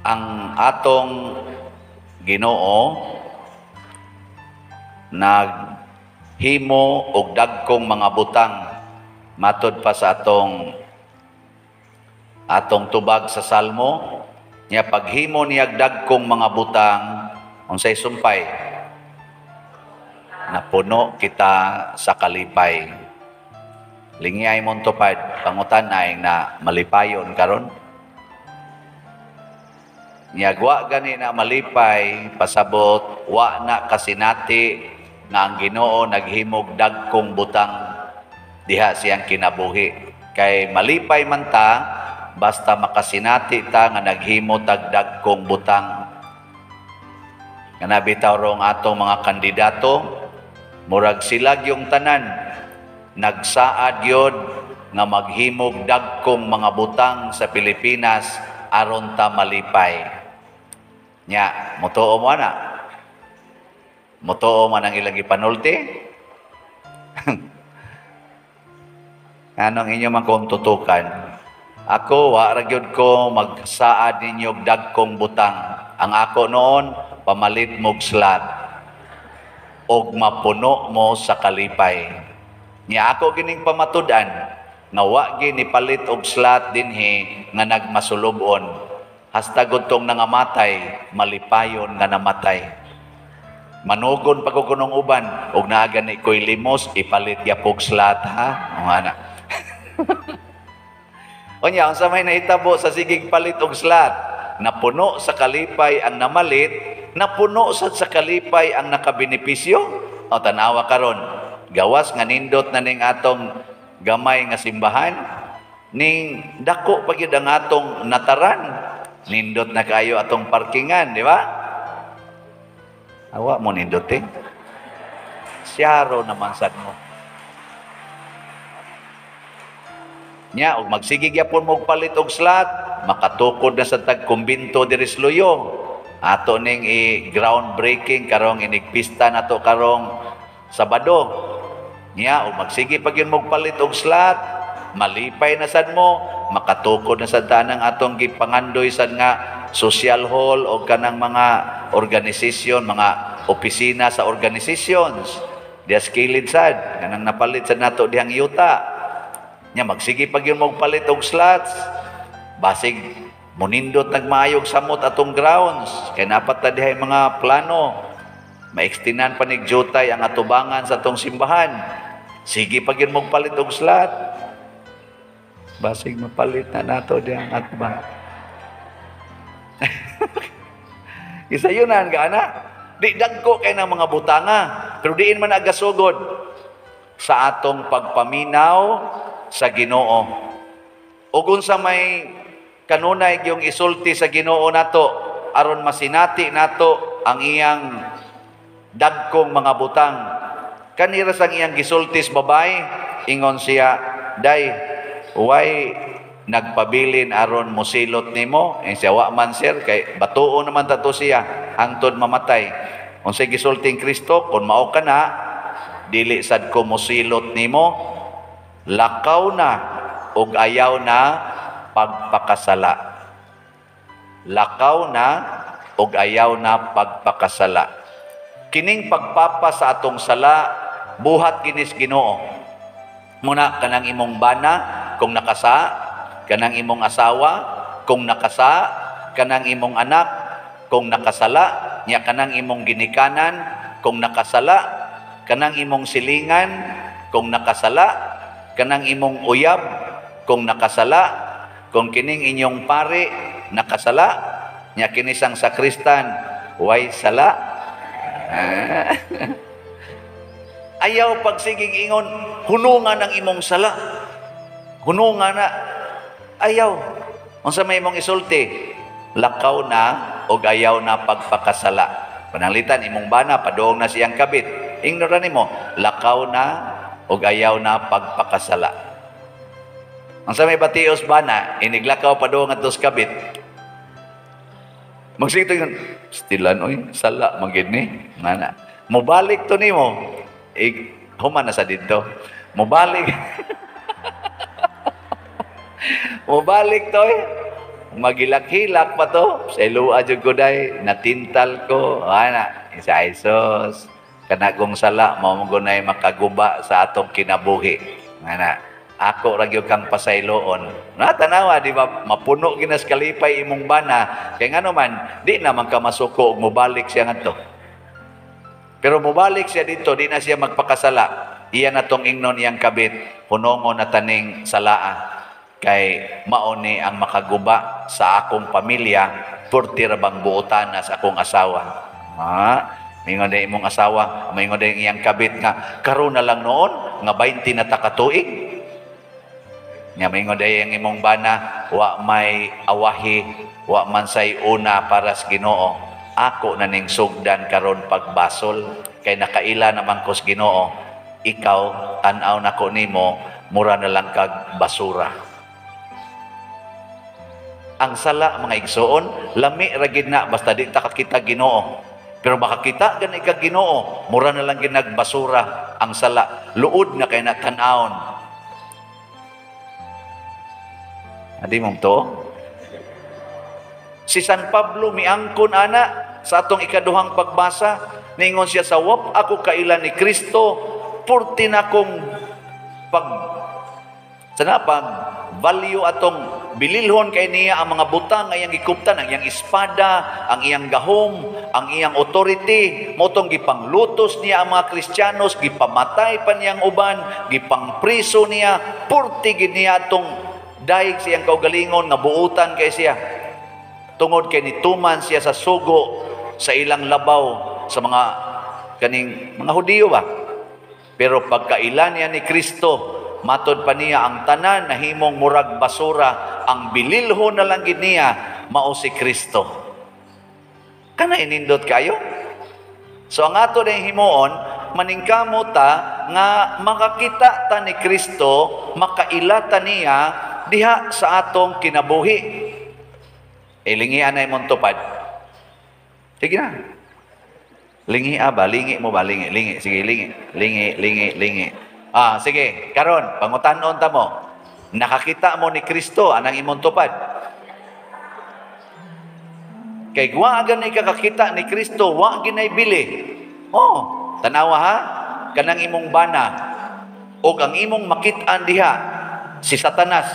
Ang atong Ginoo naghimo og dagkong mga butang matod pa sa atong atong tubag sa Salmo niya. Paghimo niya dagkong mga butang, unsay sumpay? Napuno kita sa kalipay. Lingiyay mong tupad, pangutan-ay na malipayon karon. Nya wa gani na malipay, pasabot wa na kasinati nga ang Ginoo naghimog dagkong butang diha siyang kinabuhi. Kay malipay man ta basta makasinati ta nga naghimo tag dagkong butang. Kana bitaw rong atong mga kandidato, murag sila yung tanan nagsaad yod nga maghimog dagkong mga butang sa Pilipinas aron ta malipay. Nya, mutuo mo ana? Mutuo man ang ilang ipanulti? Anong inyo man kung tutukan? Ako, wa ra gyud ko magsaad ninyo og dagkong butang. Ang ako noon, pamalit mog slot og mapuno mo sa kalipay. Nya ako gining pamatud-an nga wa gini palit og slot dinhi nga nagmasulubon. Hasta gudtong nangamatay, malipayon nga namatay. Manugon pa ko kunong uban, og naa gani ko'y limos, ipalit yapog slot ha. O ana. Unya, unsa may nahitabo sa sigig palit og slot? Napuno sa kalipay ang namalit, napuno sad sa kalipay ang nakabenepisyo. O tanawa karon, gawas nga nindot na ning atong gamay nga simbahan, ning dako pa gyud ang atong nataran. Nindot na kayo atong parkingan, di ba? Awa mo nindot eh. Siyaro naman sad mo. Nya, og magsige gyapon mo palit og slot, makatukod na sa tag kumbinto diri sa Luyo. Ato ning i groundbreaking karong inigpista nato karong Sabado. Nya, og magsige pa gyud mo palit og slot, malipay na sad mo, makatukod na sad tanang atong gipangandoy sad nga social hall o kanang mga organisasyon, mga opisina sa organizations. Dias kilid sad, kanang napalit sad nato dihang yuta. Nya magsige pa gyud mo palit og slots. Basig munindot nagmaayog samot atong grounds kay napat ta dihay mga plano. Maekstinan pa nig jutay ang atubangan sa atong simbahan. Sige pa gyud mo palit og slot. Basig mapalit na nato dihang atubang. Isayunan ka ana. Di dagko kay ng mga butanga, pero diin man agasugod sa atong pagpaminaw sa Ginoo. Ug unsa may kanunay yung isulti sa Ginoo nato aron masinati nato ang iyang dagkong mga butang. Kanira sang iyang gisulti sa babay, ingon siya, "Day, way nagpabilin aron mosilot nimo?" Eh siya, "Wa man sir, kay batuo naman tato siya hangtod mamatay." Unsay gisulti ni Kristo? "Kun mao ka na, dili sad ko mosilot nimo. Lakaw na og ayaw na pagpakasala." Lakaw na og ayaw na pagpakasala. Kining pagpapa sa atong sala, buhat kinis Ginoo. Muna kanang imong bana kung nakasa, kanang imong asawa kung nakasa, kanang imong anak kung nakasala, nya kanang imong ginikanan kung nakasala, kanang imong silingan kung nakasala, kanang imong uyab kung nakasala, kung kining inyong pare nakasala, nya kini sang sakristan way sala. Ayaw pagsigig ingon, hunungan ang imong sala. Hunungan na. Ayaw. Unsa may imong isulti? Lakaw na og ayaw na pagpakasala. Pananglitan imong bana paduong na siyang kabit. Ingnoran nimo, lakaw na og ayaw na pagpakasala. Ang sa may batios bana, iniglakaw paduong adto sa kabit. Magsige yun, stilan oy, sala man gid ni. Ngana. Mobalik to nimo. Human na sa didto. Mobalik. Mobalik to eh. Magilak-hilak pa to. Sa ilua jud ko day, natintal ko. Ana, isa Isos. Kana kong sala mao mo gunay makaguba sa atong kinabuhi. Ana, ako ra gyud kang pasayloon. Na tanawa, di ba mapuno ginas kalipay imong bana kay ngano man di naman ka masuko og mobalik siya ngadto. Pero mobalik siya dito, di na siya magpakasala. Iya na tong ingnon iyang kabit, hunongon na taning salaa kay mao ni ang makaguba sa akong pamilya, purti ra bang buotan sa akong asawa. Ha? Mingon din imong asawa, mingon din iyang kabit nga karon na lang noon nga 20 na ta ka tuig. Nya mingon din ang imong bana, wa may awahi, wa man say una para sa Ginoo. Ako na ning sugdan karon pagbasol kay nakaila naman ko sa Ginoo. Ikaw tan-aw nako nimo, mura na lang kag basura. Ang sala, mga igsoon, lami ra gid na basta di ta kakita Ginoo. Pero makakita gani kag Ginoo, mura na lang ginagbasura ang sala. Luod na kay na tan-awon. Adi mong to? Si San Pablo miangkon ana sa atong ikaduhang pagbasa, ningon siya sa wap ako kaila ni Kristo, purti na kong pag sana pag value atong bililhon kay niya ang mga butang nga iyang gikuptan, ang iyang espada, ang iyang gahom, ang iyang authority, motong gipanglutos niya ang mga Kristiyanos, gipamatay pa niyang uban, gipangpriso niya, purti gid niya atong daig sa iyang kaugalingon nga buutan kay siya. Tungod kay nituman siya sa sugo sa ilang labaw sa mga kaning mga Hudiyo ba. Pero pagkailan niya ni Kristo, matod pa niya ang tanan nahimong murag basura, ang bililho na lang gid niya mao si Kristo. Kana inindot kayo? So ang ato na himuon, maningkamo ta nga makakita ta ni Kristo, makaila ta niya diha sa atong kinabuhi. E lingian na imong tupad. Sige na. Lingia ba? Lingi mo ba? Lingi, lingi. Sige, lingi. Lingi, lingi, lingi. Ah, sige, karon pangutanon ta mo. Nakakita mo ni Kristo anang imong tupad. Kay wa gani kakakita ni Kristo, wa ginay bili. Oh, tanawa ha, kanang imong bana og ang imong makit-an diha si Satanas,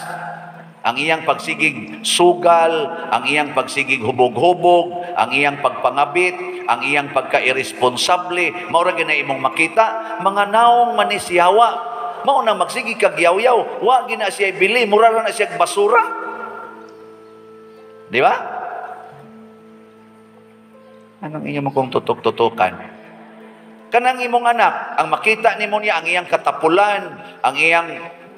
ang iyang pagsigig sugal, ang iyang pagsigig hubog-hubog, ang iyang pagpangabit, ang iyang pagka-irresponsable, mao ra gyud imong makita, mga naong manisyawa, mao na magsigig kag yaw-yaw, wa gina siya bili, mura ra na siya basura. Di ba? Anong inyo mo kong tutok-tutukan? Kanang imong anak, ang makita nimo niya ang iyang katapulan, ang iyang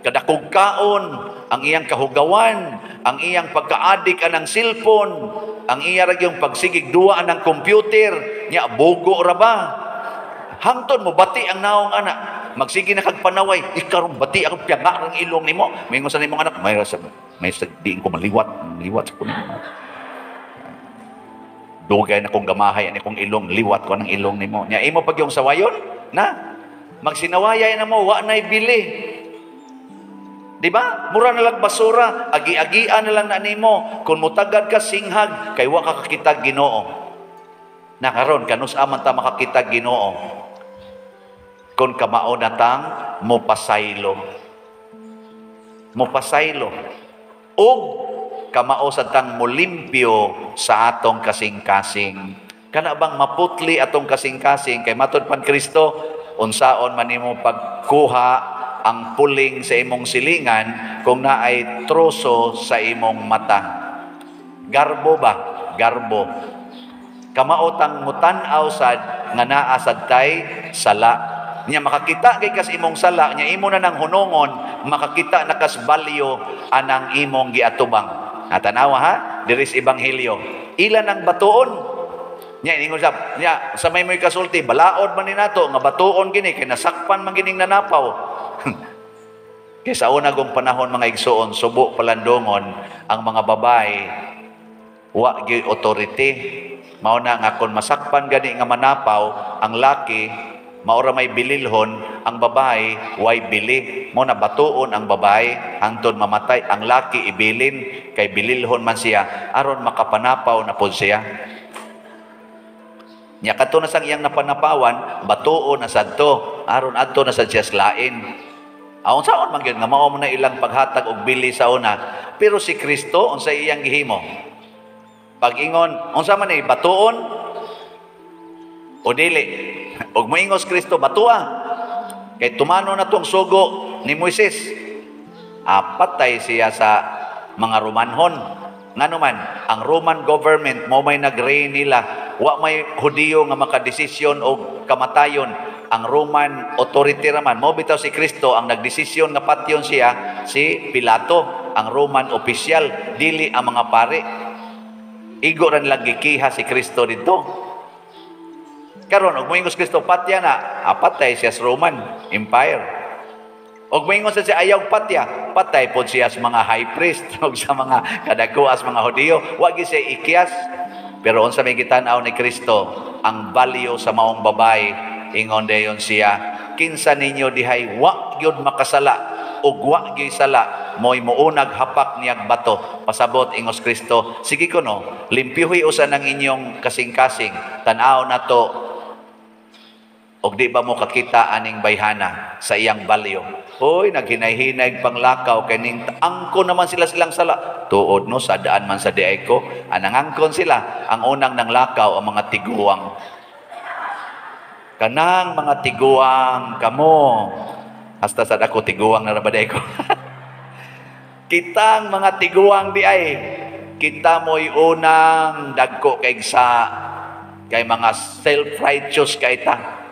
kadakog kaon, ang iyang kahugawan, ang iyang pagkaadik anang cellphone, ang iya ra gyung pagsigig duwa anang computer, nya bugo ra ba? Hangton mo bati ang naong anak, magsige na kag panaway, ikarong bati akong piyanga rang ilong nimo. Maingon sa nimong anak, may sa may sa diin ko maliwat, liwat sa kuno. Dugay na kong gamahay ani kong ilong, liwat ko ng ilong nimo. Nya imo pag yung sawayon, na magsinawayay na mo, wa nay bili. Di ba? Mura na lang basura, agi-agian na lang na nimo. Kung mutagad ka singhag, kay wa ka kakitag Ginoo. Na karon kanus aman ta makakitag Ginoo. Kung kamao na tang mopasaylo. Mopasaylo. Og kamao sa tang molimpyo sa atong kasing-kasing. Kana bang maputli atong kasing-kasing kay matud pan Kristo, unsaon man nimo pagkuha ang puling sa imong silingan kung naay troso sa imong mata. Garbo ba? Garbo. Kamaotang mutan-aw sad nga naa sad tay sala. Nya makakita kay kas imong sala, nya imo na nang hunongon, makakita na kas balyo anang imong giatubang. Tanawa ha, diri sa ebanghelyo. Ilan ang batuon? Nya ingon sa nya sa may moy kasulti, balaod man ni nato nga batuon kini kay nasakpan man kining nanapaw. Kay sa una gong panahon mga igsoon, subo palandongon ang mga babae wa gyud authority. Mao na nga kon masakpan gani nga manapaw ang laki, Maura may bililhon ang babae, way bili. Mo na batuon ang babae hangtod mamatay. Ang laki ibilin kay bililhon man siya aron makapanapaw na pod siya. Nya kadto na sang iyang napanapawan, batuon na sadto aron adto na sad siya lain. Aon saon man gyud nga mao mo na ilang paghatag og bili sa una. Pero si Kristo, unsa iyang gihimo? Pag-ingon, unsa man ni batuon o dili? Og moingos Kristo, batua. Kay tumano na tong sugo ni Moises. Patay siya sa mga Romanhon. Ngano man, ang Roman government mo may nag-reign nila. Wa may Hudiyo nga makadesisyon og kamatayon. Ang Roman authority raman. Mo bitaw si Kristo ang nagdesisyon nga patyon siya, si Pilato, ang Roman official, dili ang mga pare. Igo ra nilang gikiha si Kristo didto. Karon og moingos Kristo patya na, patay siya sa Roman Empire. Og moingon sa siya ayaw patya, patay pod siya sa mga high priest og sa mga kadakuas mga Hudiyo. Wa gyud siya ikyas. Pero unsa may gitan-aw ni Kristo ang value sa maong babae, ingon dayon siya, kinsa ninyo dihay wa gyud makasala ug wa gyud sala, mo'y muunag hapak niyag bato. Pasabot ingos Kristo, sige kuno, limpyuhi usa ng inyong kasing-kasing, tan-aw nato og di ba mo kakita aning bayhana sa iyang value. Hoy, naghinay-hinay panglakaw kay ning angkon naman sila silang sala. Tuod no, sa daan man sa diay ko, anang angkon sila. Ang unang nanglakaw ang mga tiguang. Kanang mga tiguang kamo. Hasta sad ako tiguang na ra ba ko. Kitang mga tiguang di ay kita mo'y unang dagko kay sa kay mga self-righteous kay ta.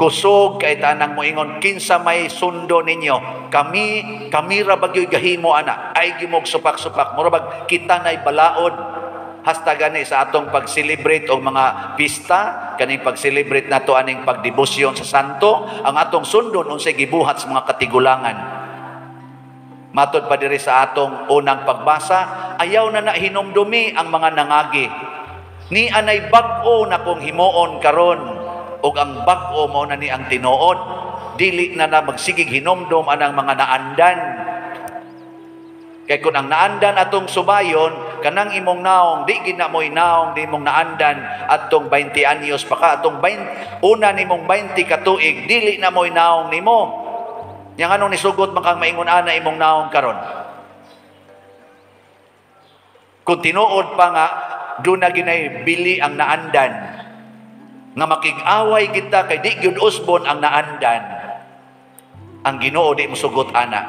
Kusog kay tanang moingon kinsa may sundo ninyo, kami kami ra bagyoy gahimo ana, ay gimog supak-supak, mura bag kita nay balaod. Hasta gani sa atong pag-celebrate og mga pista, kaning pag-celebrate nato aning pagdebosyon sa santo, ang atong sundon unsay gibuhat sa mga katigulangan. Matod pa diri sa atong unang pagbasa, ayaw na na hinumdumi ang mga nangagi. Ni anay bag-o na kong himuon karon, og ang bag-o mao na ni ang tinuod. Dili na na magsigig hinumdom anang mga naandan. Kay kung ang naandan atong subayon, kanang imong naong, di gid na mo'y naong, di mong naandan atong 20 anyos pa ka, atong 20, una nimong 20 katuig, dili na mo'y naong nimo. Yang anong nisugot man kang maingon ana imong naong karon? Kung tinuod pa nga, doon na ginay bili ang naandan. Nga makig-away kita kay di gyud usbon ang naandan. Ang Ginoo di mosugot ana.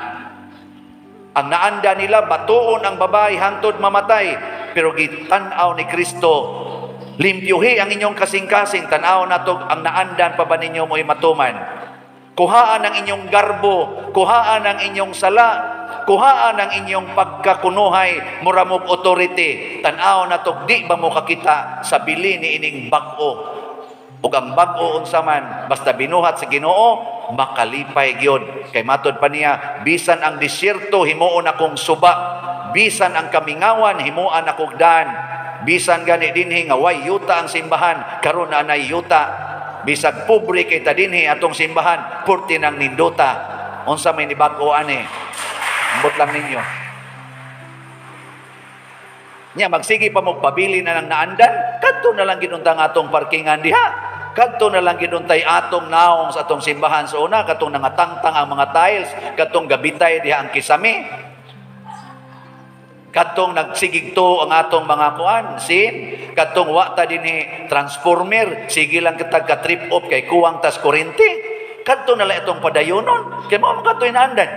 Ang naanda nila, batuon ang babae hangtod mamatay. Pero gitan-aw ni Kristo, limpyuhi ang inyong kasing-kasing, tan-aw nato ang naandan pa ba ninyo mo'y matuman. Kuhaan ang inyong garbo, kuhaan ang inyong sala, kuhaan ang inyong pagkakunuhay, muramog authority. Tan-aw nato, di ba mo kakita sa bili ni ining bag-o. Ug ang bag-o unsa man, basta binuhat sa Ginoo, makalipay gyud. Kay matod pa niya, bisan ang disyerto himuon akong suba, bisan ang kamingawan himuan akong daan, bisan gani dinhi nga way yuta ang simbahan, karon anay yuta. Bisag pobre kay ta dinhi atong simbahan, purti nang nindota. Unsa may nibag-o ani? Ambot lang ninyo. Nya magsige pa mo pabili na ng naandan, kadto na lang ginunta ang atong parkingan diha. Kadto na lang ginuntay atong naong sa atong simbahan sa una, katong nangatangtang ang mga tiles, katong gabitay diha ang kisame. Katong nagsigigto ang atong mga kuan, sin, katong wa ta dinhi transformer, sige lang kitag ka trip off kay kuwang tas kuryente. Kadto na lang itong padayonon, kay mao man kadto inaandan.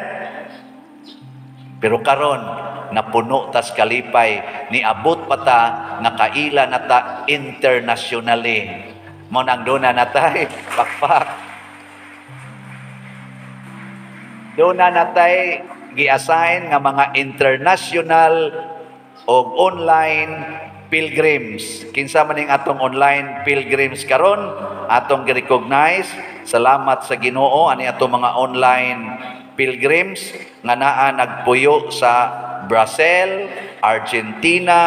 Pero karon napuno tas kalipay, niabot pa ta nakaila na ta internationally. Mo nang duna natay pakpak. Duna natay gi-assign nga mga international og online pilgrims. Kinsa man ning atong online pilgrims karon, atong gi-recognize. Salamat sa Ginoo ani atong mga online pilgrims nga naa nagpuyo sa Brazil, Argentina,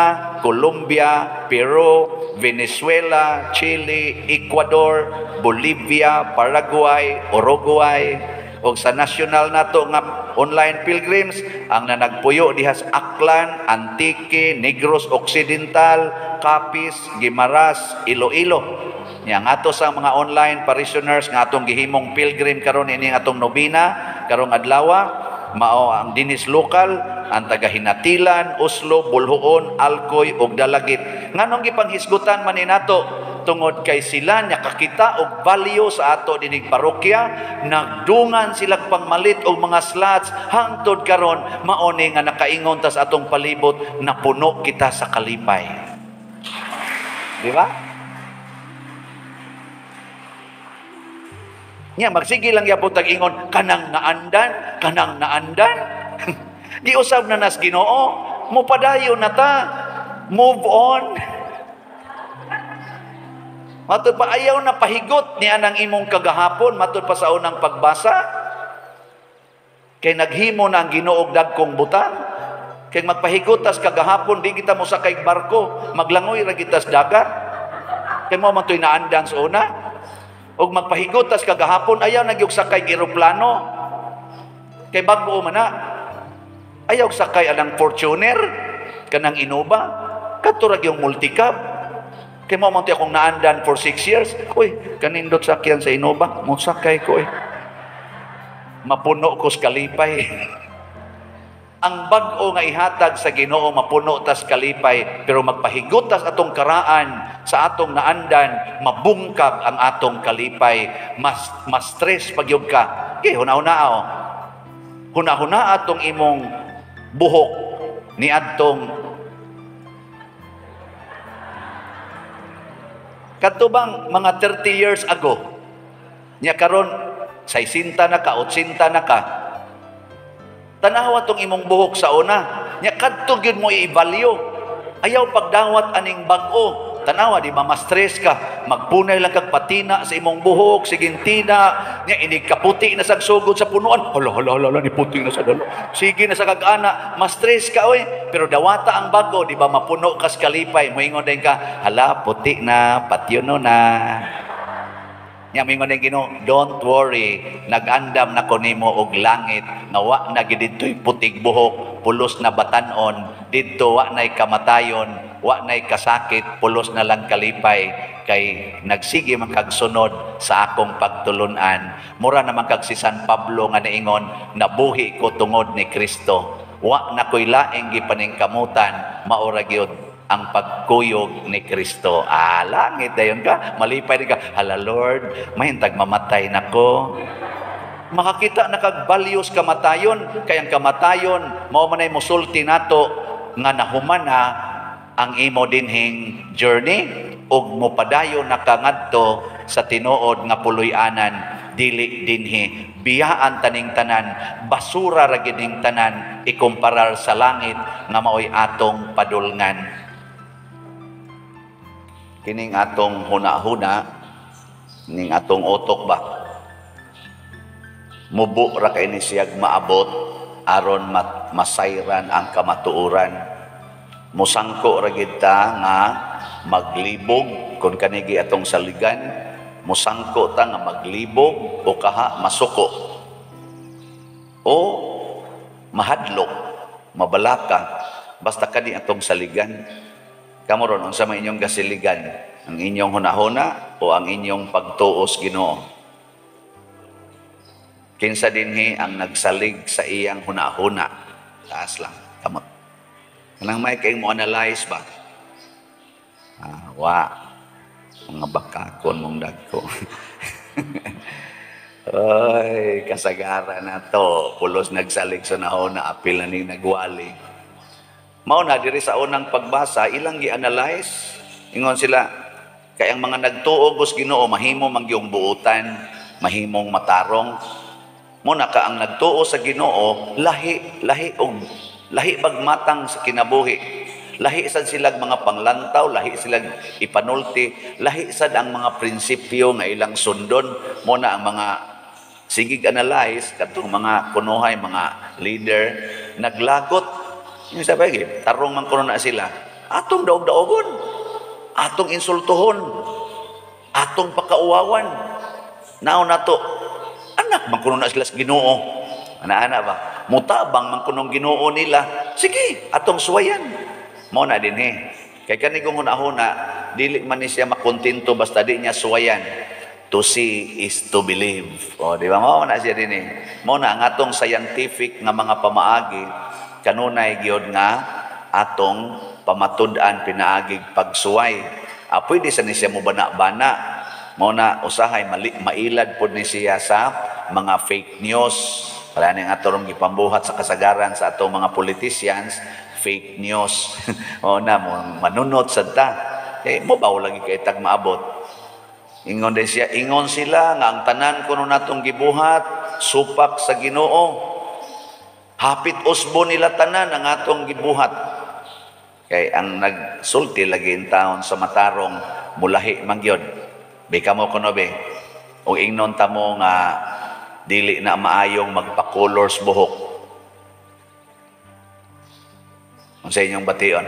Colombia, Peru, Venezuela, Chile, Ecuador, Bolivia, Paraguay, Uruguay. Og sa national nato nga online pilgrims, ang nanagpuyo diha sa Aklan, Antique, Negros Occidental, Capiz, Guimaras, Iloilo. Nya ang ato sa mga online parishioners nga atong gihimong pilgrim karon ining atong nobina karong adlaw, mao ang dinis lokal, ang taga Hinatilan, Oslo, Boljoon, Alcoy ug Dalagit. Nganong gipanghisgutan man ni nato? Tungod kay sila nakakita og value sa ato dinig parokya, nagdungan sila pangmalit og mga slots hangtod karon mao ni nga nakaingon tas atong palibot, napuno kita sa kalipay. Di ba? Nya magsige lang yapon tag ingon kanang naandan, kanang naandan. Giusab na nas Ginoo, mopadayon na ta, move on. Matud pa ayaw na pahigot ni anang imong kagahapon, matud pa sa unang pagbasa. Kay naghimo na ang Ginoo og dagkong butang. Kay magpahigot tas kagahapon, di kita mosakay barko, maglangoy ra kita sa dagat. Kay mao man to'y naandan sa una. Og magpahigot tas kagahapon, ayaw na gyud sakay eroplano. Kay bag-o man na. Ayaw sakay anang Fortuner, kanang Innova, kadto ra gyud multicab. Kay mao man to'y akong naandan for 6 years. Uy, kanindot sakyan sa Innova, mosakay ko eh. Mapuno ko sa kalipay. Ang bag-o nga ihatag sa Ginoo mapuno tas kalipay, pero magpahigot tas atong karaan sa atong naandan, mabungkag ang atong kalipay. Mas stress pagyud ka. Kay huna-hunao. Huna-huna atong imong buhok ni adtong kadto bang mga 30 years ago. Nya karon 60 na ka, 80 na ka. Tanawa tong imong buhok sa una. Nya kadto gyud mo i-value. Ayaw pagdawat aning bag-o. Tanawa di ba ma-stress ka, magpunay lang kag patina sa imong buhok, sige tina, nya inig kaputi na sag sugod sa punuan. Hala hala hala ni puti na sa dalo. Sige na sa kag-ana, ma-stress ka oy. Pero dawata ang bag-o, di ba mapuno kas kalipay, moingon din ka, hala puti na, patyono na. Nya moingon din Ginoo, don't worry, nag-andam na ko nimo og langit nga wa na gid didtoy putig buhok, pulos na batan-on, didto wa nay kamatayon, wa nay kasakit, pulos na lang kalipay, kay nagsige man kag sunod sa akong pagtulunan. Mura naman kag si San Pablo nga niingon, nabuhi ko tungod ni Kristo, wa na ko'y laing gipaningkamutan, maura gyud ang pagkuyog ni Kristo. Ah, langit dayon ka, malipay din ka. Hala Lord, mahintag mamatay nako. Makakita na kag values kamatayon, kay ang kamatayon mao man ay mosulti nato nga nahuman na ang imo dinhing journey ug mopadayon na ka ngadto sa tinuod nga puloy-anan, dili dinhi. Biyaan taning tanan, basura ra gid ning tanan ikumparar sa langit nga maoy atong padulngan. Kining atong huna-huna, ning atong utok ba, mubo ra kay ni siyag maabot aron masayran ang kamatuoran. Musangko ra gid ta nga maglibog kun kanigi atong saligan, musangko ta nga maglibog o kaha masuko o mahadlok, mabalaka, basta kani atong saligan. Kamo ron, unsa may inyong gasiligan? Ang inyong hunahuna o ang inyong pagtuos Ginoo? Kinsa dinhi ang nagsalig sa iyang hunahuna? Taas lang, kamot. Kanang may kayong mo analyze ba? Ah, wa. Mga bakakon mong dagko. Ay, kasagara na to. Pulos nagsalig sa nahuna, apil na ni nagwali. Mao na diri sa unang pagbasa, ilang gi-analyze. Ingon sila, kay ang mga nagtuo sa Ginoo mahimo man gyung buutan, mahimong matarong. Mo na ka ang nagtuo sa Ginoo, lahi lahi og lahi bagmatang sa kinabuhi. Lahi sad silag mga panglantaw, lahi silag ipanulti, lahi sad ang mga prinsipyo nga ilang sundon. Mo na ang mga sigig analyze katong mga kunuhay, mga leader naglagot. Yung sa pagi, tarong man kuno na sila. Atong daog-daogon. Atong insultuhon. Atong pakauwawan. Naon nato, anak man kuno na sila sa Ginoo. Ana-ana ba? Mutabang man kunong Ginoo nila. Sige, atong suwayan. Mao na din eh. Kay kani kung huna-huna, dili man ni siya makontento basta di niya suwayan. To see is to believe. O, di ba? Mao na siya din eh. Mao na ang atong scientific nga mga pamaagi, kanunay gyud nga atong pamatud-an pinaagig pagsuway. Ah, pwede sa ni siya mo bana-bana. Mao na usahay mali, mailad pod ni siya sa mga fake news. Wala ni ang atong gipambuhat sa kasagaran sa atong mga politicians, fake news. O na mo manunot sad ta. Kay mo ba lagi kay tag maabot. Ingon din siya, ingon sila nga ang tanan kuno natong gibuhat supak sa Ginoo. Hapit usbo nila tanan ang atong gibuhat. Kay ang nagsulti lagi in taon sa matarong mulahi man gyud. Bika mo kuno be. Og ingnon ta mo nga dili na maayong magpa-colors buhok. Unsa inyong bation?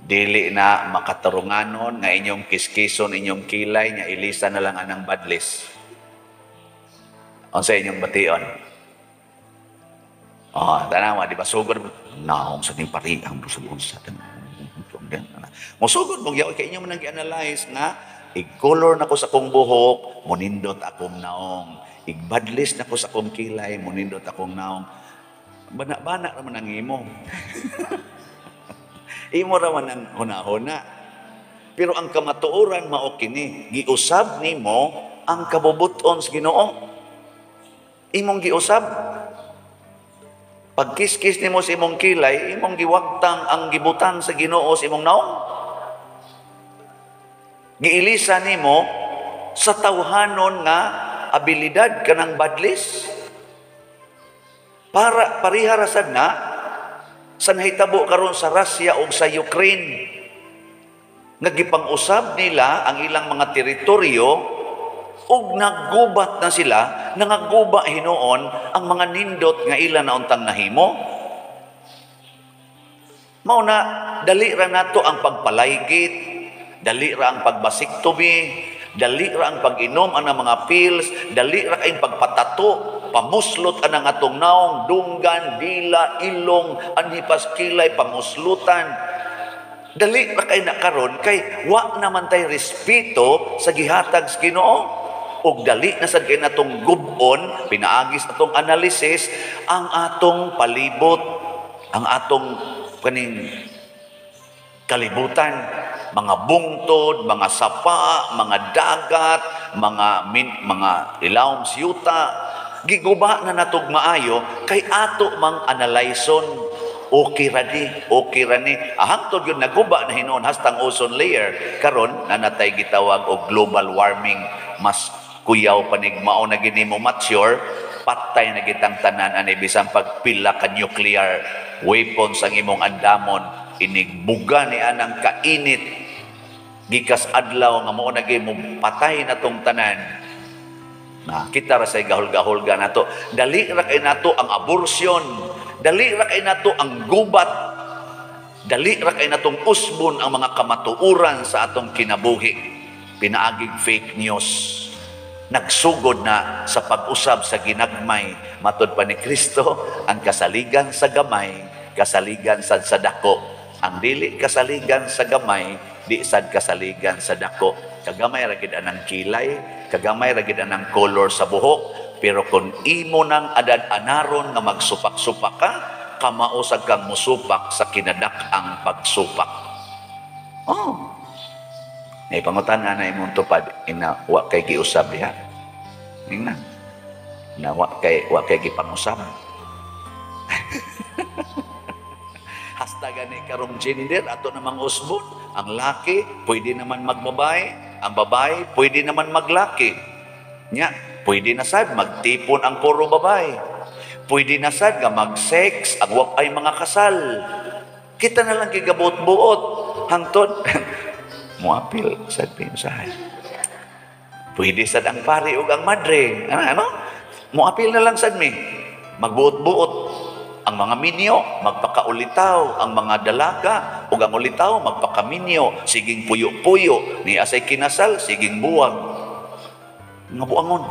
Dili na makatarunganon nga inyong kiskison inyong kilay nga ilisa na lang anang badlis. Unsa inyong bation? Oh, tanawa di ba sugod naong sa ning pari ang sa Mosugod mo gyud kay inyo man ang gi-analyze nga ig-color nako sa akong buhok, monindot akong naong. Igbadlis nako sa akong kilay, monindot akong naong. Bana-bana ra man ang imo. Imo ra man ang huna-huna. Pero ang kamatuoran mao kini, giusab nimo ang kabubuton sa Ginoo. Imong giusab. Pagkiskis nimo sa imong kilay, imong giwagtang ang gibutang sa Ginoo sa imong naong. Giilisa nimo sa tawhanon nga abilidad kanang badlis. Para pareha ra sad na sa nahitabo karon sa Russia ug sa Ukraine nga gipang-usab nila ang ilang mga teritoryo ug naggubat na sila, nangaguba hinuon ang mga nindot nga ila na untang nahimo. Mao na dali ra nato ang pagpalaygit, dali ra ang pagbasiktomy, dali ra ang pag-inom ang mga pills, dali ra kayong pagpatato, pamuslot anang atong naong, dunggan, dila, ilong, anhipas kilay, pamuslutan. Dali ra kay na karon kay wa naman tay respeto sa gihatag sa Ginoo. Ug dali na sad kay natong gub-on, pinaagis atong analysis ang atong palibot, ang atong kaning kalibutan, mga bungtod, mga sapa, mga dagat, mga ilawom siyuta, giguba na natog maayo kay ato mang analyson. Okay ra ni, okay ra ni. Hangtod yun naguba na hinuon hastang ozone layer. Karon nanatay gitawag og global warming, mas kuyaw panig mao na gini mo mature, patay na gitang tanan ani bisan pagpila ka nuclear weapons ang imong andamon, inigbuga ni anang kainit gikas adlaw nga mao na gini mo patay na tong tanan. Na kita ra say gahol-gahol nato. Dali ra kay nato ang abortion, dali ra kay nato ang gubat, dali ra kay natong usbon ang mga kamatuoran sa atong kinabuhi. Pinaagig fake news. Nagsugod na sa pag-usab sa ginagmay. Matod pa ni Kristo, ang kasaligan sa gamay, kasaligan sad sa dako. Ang dili kasaligan sa gamay, di sad kasaligan sa dako. Kagamay ra gid anang kilay, kagamay ra gid anang color sa buhok, pero kung imo nang adad-anaron nga magsupak-supak ka, kamausag kang musupak sa kinadak-ang pagsupak. Oh. Nay pangutan na imong tupad ina wa kay giusab diha. Ingna. Na wa kay gipangusab. Hasta gani karong gender ato namang usbon, ang laki pwede naman magbabae, ang babae pwede naman maglaki. Nya, pwede na sad magtipon ang puro babae. Pwede na sad nga mag-sex ang wa ay mga kasal. Kita na lang gigabot-buot hangtod muapil sad pinusahay. Pwede sad ang pari ug ang madre. Ano? Muapil na lang sad mi. Magbuot-buot ang Ang mga minyo magpakaulitaw, ang mga dalaga ug ang ulitaw magpakaminyo, siging puyo-puyo, ni asay kinasal, siging buwag. Nga buangon.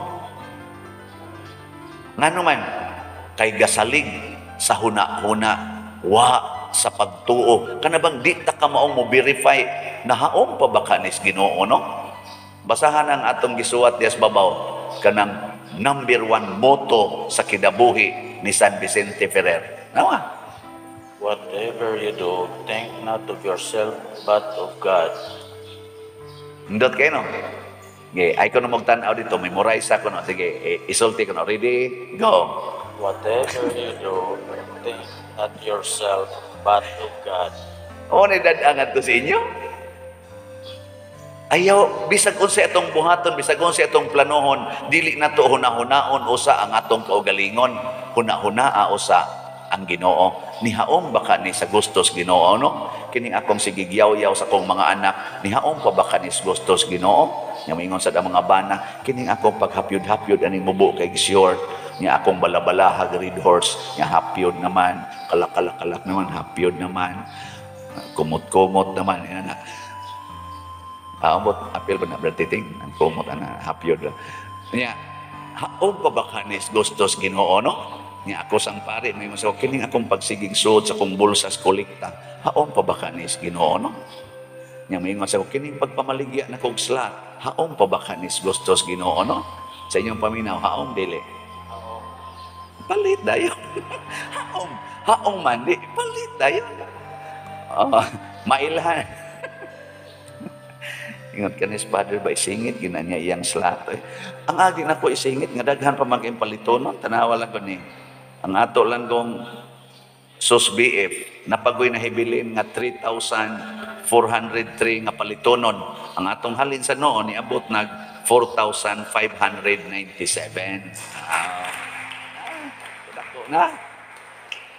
Ngano man kay gasalig sa huna-huna, wa sa pagtuo. Kana bang di ta ka maong mo verify nahaom pa ba kanis Ginoo, no? Basahan ang atong gisuwat dias babaw, kanang number one motto sa kinabuhi ni San Vicente Ferrer. Nawa. Whatever you do, think not of yourself, but of God. Nindot kayo, no? Sige, ay ko na magtanaw dito, memorize ako, no? Sige, eh, isulti ko, no? Ready? Go! Whatever you do, think not yourself, but of God. O, ni dadangan to sa inyo. Ayaw, bisag unsa atong buhaton, bisag unsa atong planohon, dili na to hunahunahon usa ang atong kaugalingon. Hunahunaa usa ang Ginoo. Nihaom ba ka ni sa gustos Ginoo, no? Kining akong sigigyaw-yaw sa akong mga anak, nihaom pa ba ka ni sa gustos Ginoo? Nya moingon sa mga bana, kining akong paghapyod-hapyod aning mubo kay short, nya akong balabalahag red horse, nya hapyod naman, kalak-kalak-kalak naman, hapyod naman, kumot-kumot naman, yan na. Ambot, apil ba na, Brad Titing? Ang kumot, ana, hapyod. Nya, haom pa ba kanis gustos Ginoo, no? Nya ako sang pare, may mas kining akong pagsigig suod sa akong bulsa sa kolekta, haom pa ba kanis Ginoo, no? Nya may sa kining pagpamaligya na kog slot, haom pa ba kanis gustos Ginoo, no? Sa inyong paminaw, haom dili? Palit dayon. Haom, haom man di, palit dayon. Oh, mailhan. Ingat ka ni Father ba, isingit, gina niya iyang slot. Eh. Ang agi na ko isingit, nga daghan pa man kayong palitonon, tanawa lang ko ni. Ang ato lang kong SOS BF, napagoy na hibilin nga 3,403 nga palitonon. Ang atong halin sa noon, niabot nag 4,597. Ah, dako na.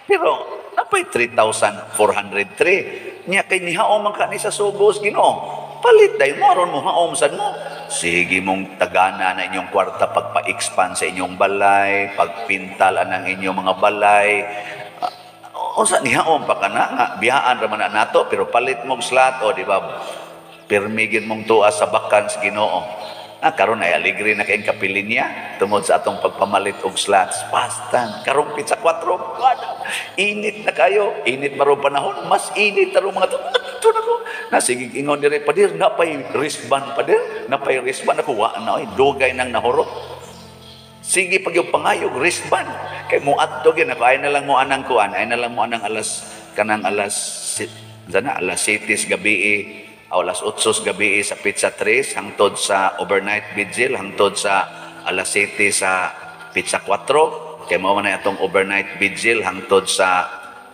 Pero, napay 3,403. Nya kay nihaom man ka ni sa sugos Ginoo. Palit dayon mo aron mo haom sad mo. Sige mong tagana na inyong kwarta pagpa-expand sa inyong balay, pagpintal anang inyong mga balay. Unsa nihaom pa kana nga biyaan ra man na nato, pero palit mong slot o di ba? Pirmi gid mong tuwa sa bakan sa Ginoo. Ah, karon ay aligre na kayong kapilin niya tungod sa atong pagpamalit og slots. Pastan, karong pizza 4, wala. Init na kayo, init maro panahon, mas init tarong mga to. Ito na ko. Nasige ingon dire, "Padir, napay wristband, padir, napay wristband." Ako, wa na oy, dugay nang nahurot. Sige pag yung pangayog wristband. Kay mo adto gyud ako, ay na lang mo anang kuan, ay na lang mo anang alas kanang alas sana alas 7 sa gabi o alas 8 sa gabi sa Pizza 3 hangtod sa overnight vigil hangtod sa alas 7 sa Pizza 4, kay mao man ay atong overnight vigil hangtod sa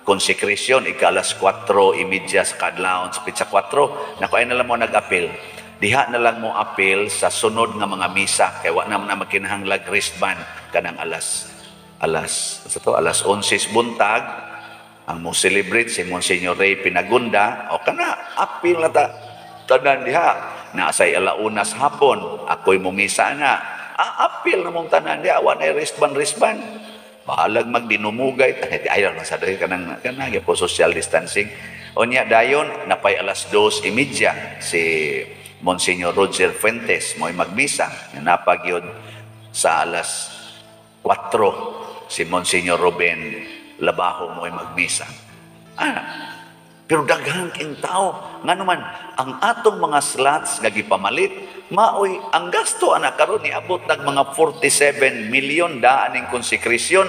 consecration ika alas 4:30 sa kadlawon sa Pizza 4. Nako, ay na lang mo nag-apil diha, na lang mo apil sa sunod nga mga misa kay wa naman na makinahanglag wristband kanang alas alas sa to alas 11 buntag ang mo celebrate si Monsignor Ray Pinagunda o kana apil na ta tanan diha. Naasay alaunas hapon ako'y mumisa na, apil na mong tanan diha, wa na wristband wristband, bahalag magdinumugay, ayaw lang sa dahil kanang kanang po social distancing. Unya dayon napay alas 2:30 si Monsignor Roger Fuentes mo'y magmisa. Napagyod sa alas 4 si Monsignor Ruben Labajo mo'y magmisa. Ah, pero daghan king tao. Ngano man, ang atong mga slots nga gipamalit, maoy ang gasto ana karon niabot nag mga 47 million daan ning consecration.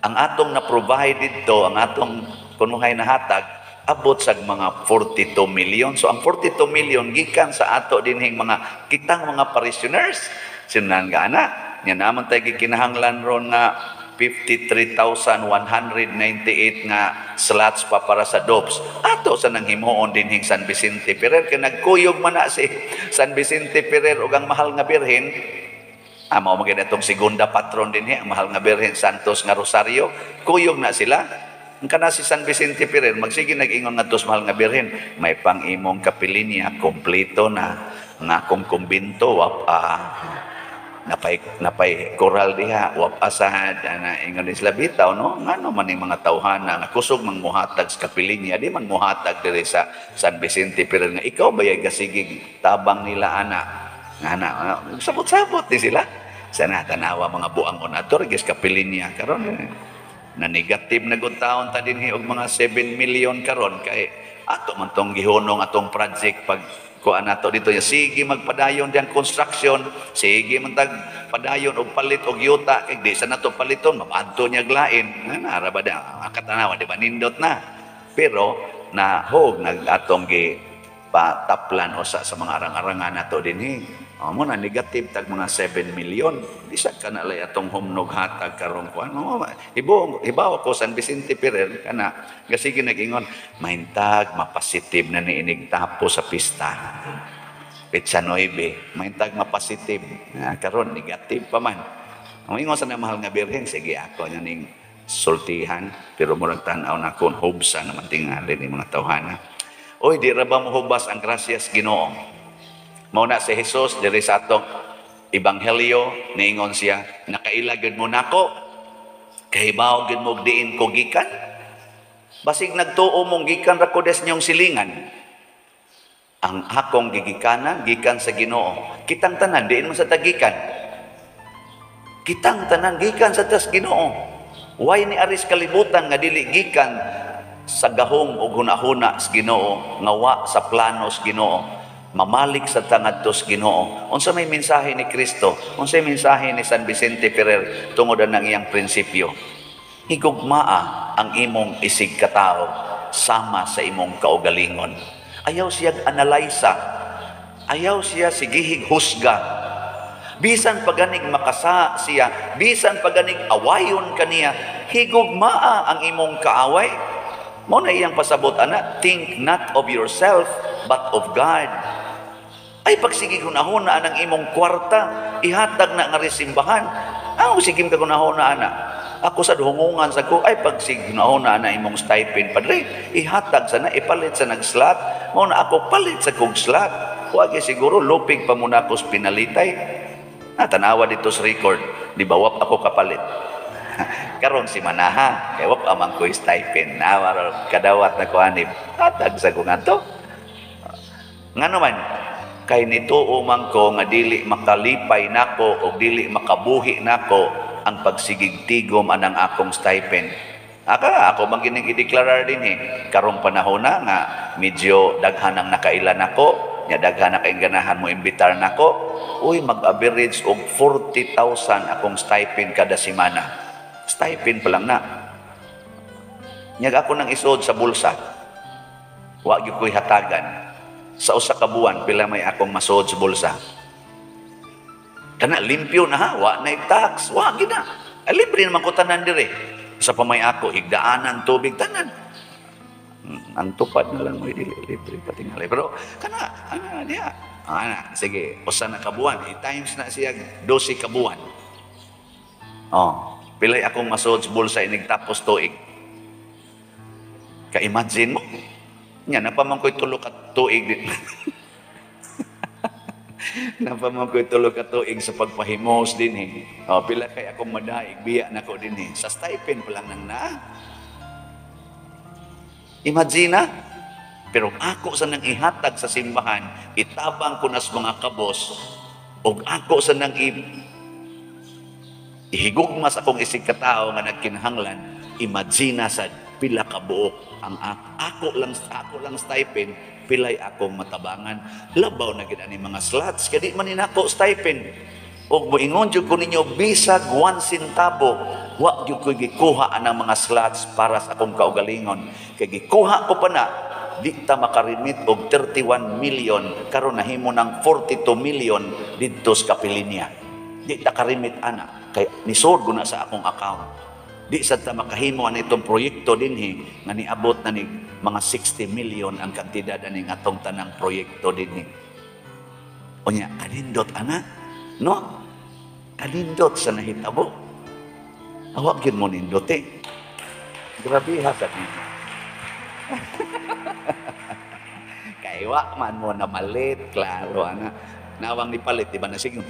Ang atong na-provide didto, ang atong kunuhay na hatag, abot sa mga 42 million. So ang 42 million gikan sa ato dinhing mga kitang mga parishioners. Sinan ga ana, nya naman tay gikinahanglan ron nga 53,198 nga slots pa para sa dopes. Ato sa nang himuon dinhing San Vicente Ferrer kay nagkuyog man na si San Vicente Ferrer ug ang mahal nga Birhen. Ah, mao man gid atong segunda patron dinhi, ang mahal nga Birhen Santos nga Rosario. Kuyog na sila. Ang kana si San Vicente Ferrer magsige nag-ingon ngadto sa mahal nga Birhen, "May pang-imong kapilinya, kompleto na. Ang akong kumbinto wa pa." Napay koral diha, wap asad ana ingon ni sila bitaw, no? Ngano man ning mga tawhana nga kusog mang muhatag sa kapilinya, di man muhatag diri sa San Vicente pero nga ikaw ba yay gasigig tabang nila ana? Ngana, sabot-sabot ni sila. Sana tanawa mga buangon ato regis kapilinya karon na negative na gud taon ta dinhi og mga 7 million karon kay ato man tong gihunong atong project pag kuan nato dito ya sige magpadayon diyang construction, sige man tag padayon og palit og yuta kay di sa nato paliton maadto niya lain na ra ba da katanawa, di ba nindot na pero na hog nag atong gi pataplan usa sa mga arang-arangan nato dinhi. Oh, mo na negative tag mga 7 million. Di sa kana lay atong humnog hatag karong kuan. Oh, ibo ibaw ko San Vicente Ferrer kana gasige nag-ingon mahintag mapositive na ni inig tapos sa pista. Petsa 9, mahintag mapositive. Na karon negative pa man. Ang ingon sa na mahal nga birhen, sige ako nya ning sultihan pero murag tan-aw na kon hubsa naman tingali ni mga tawhana. Oy, di ra ba mohubas ang grasya Ginoo? Mao na si Jesus diri sa atong ebanghelyo niingon siya, nakaila gyud mo nako, kahibaw gyud mo diin ko gikan. Basig nagtuo mong gikan ra ko des niyong silingan. Ang akong gigikanan gikan sa Ginoo. Kitang tanan diin man sa tagikan. Kitang tanan gikan sa tas Ginoo. Way ni aris kalibutan nga dili gikan sa gahom ug hunahuna sa Ginoo, nga wa sa plano sa Ginoo. Mamalik sa tangadtos Ginoo. Unsa may mensahe ni Kristo? Unsa may mensahe ni San Vicente Ferrer tungod ang iyang prinsipyo? Higugmaa ang imong isig katao sama sa imong kaugalingon. Ayaw siya analaysa. Ayaw siya sigihig husga. Bisan paganig makasa siya, bisan paganig awayon kaniya, higugmaa ang imong kaaway. Mao na iyang pasabot ana, think not of yourself but of God. Ay pagsigig hunahuna ang imong kwarta, ihatag na nga risimbahan. Ang sige ka hunahuna ana. Ako sa hungungan sa ko, ay pagsigig hunahuna na imong stipend padre, ihatag sana, ipalit sa nagslot. Mao na ako palit sa kog slot. Wa gyud siguro lupig pa muna ako sa pinalitay. Natanawa dito sa record, di ba wap ako kapalit. Karon si Manaha, kay wap amang ko stipend na kadawat na ko anib. Hatag sa ko ngadto. Ngano man kay nituo man ko nga dili makalipay nako o dili makabuhi nako ang pagsigig tigom anang akong stipend. Aka ako man gining ideklarar dinhi karong panahon na nga medyo daghan ang nakailan nako, nya daghan na kay ganahan mo imbitar nako. Uy, mag-average og 40,000 akong stipend kada semana. Stipend pa lang na. Nyag ako nang isuod sa bulsa. Wa gyud ko'y hatagan. Sa usa ka buwan pila may akong masuod sa bulsa. Kana limpyo na ha, wa na tax, wa gid na. Ay, libre naman ko tanan dire. Sa pamay ako higdaanan tubig tanan. Ang tupad na lang mo dili libre patingali. Pero kana ana diha. Ana sige, usa na ka buwan, i-times na siya 12 ka buwan. Oh, pilay akong masuod sa bulsa inig tapos tuig. Ka-imagine mo? Nya napaman ko'y tulo ka tuig din. Napaman ko'y tulo ka tuig sa pagpahimos din eh. Oh, pila kay akong madaig biya nako din eh. Sa stipend pa lang nang naa. Imagine na. Pero ako sa nang ihatag sa simbahan, itabang ko nas mga kabos, og ako sa nang ihigugma sa akong isig katao nga nagkinahanglan, imagine na sa pila ka buok ang ako lang stipend, pilay akong matabangan. Labaw na gid ani mga slots kay di man ni nako stipend. Og moingon jud ko ninyo bisag 1 centavo, wa jud ko gikuha anang mga slots para sa akong kaugalingon. Kay gikuha ko pa na, di ta makarimit og 31 million, karon nahimo ng 42 million didto sa Kapilinya. Di ta karimit ana kay nisod ko na sa akong account. Di sad ta makahimo ani itong proyekto dinhi nga niabot na ni mga 60 million ang kantidad aning atong tanang proyekto dinhi. Unya kanindot ana, no? Kanindot sa nahitabo. Awag gyud mo nindot eh. Grabe ha sa ninyo. Kay wa man mo namalit, klaro ana. Nawang nipalit, di ba na sige.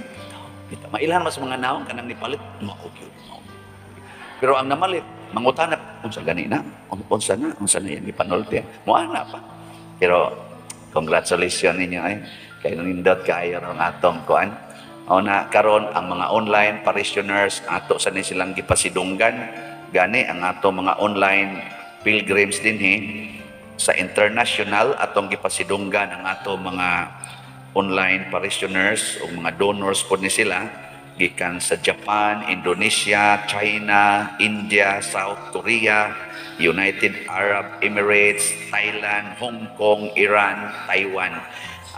Kita mailhan mas mga naong kanang nipalit, mao gyud, mao. Pero ang namalit, mangutana, unsa gani na? Unsa na? Unsa na yan ipanulti? Moana pa. Pero congratulations ninyo ay kay nindot kaayo ron atong kuan. O na karon ang mga online parishioners ato sa ni silang gipasidunggan. Gani ang ato mga online pilgrims dinhi sa international, atong gipasidunggan ang ato mga online parishioners o mga donors po ni sila gikan sa Japan, Indonesia, China, India, South Korea, United Arab Emirates, Thailand, Hong Kong, Iran, Taiwan.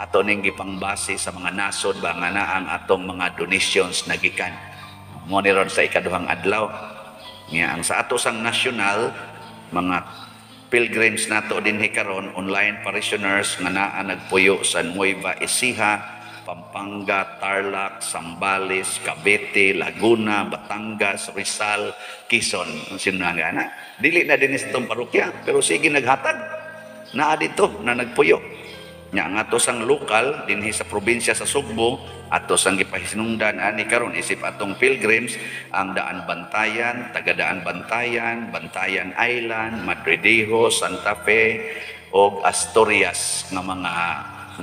Ato ning gipangbase sa mga nasod ba nga naa ang atong mga donations na gikan. Mo ni ron sa ikaduhang adlaw. Nga ang sa ato sang national mga pilgrims nato dinhi karon, online parishioners nga naa nagpuyo sa Nueva Ecija, Pampanga, Tarlac, Zambales, Cavite, Laguna, Batangas, Rizal, Quezon. Sino nga na? Dili na din sa itong parokya, pero sige naghatag. Naa dito na nagpuyo. Nya ang ato sang lokal dinhi sa probinsya sa Sugbo, ato sang gipahinungdan ani karon isip atong pilgrims ang Daan Bantayan, taga-Daan Bantayan, Bantayan Island, Madridejos, Santa Fe ug Asturias nga mga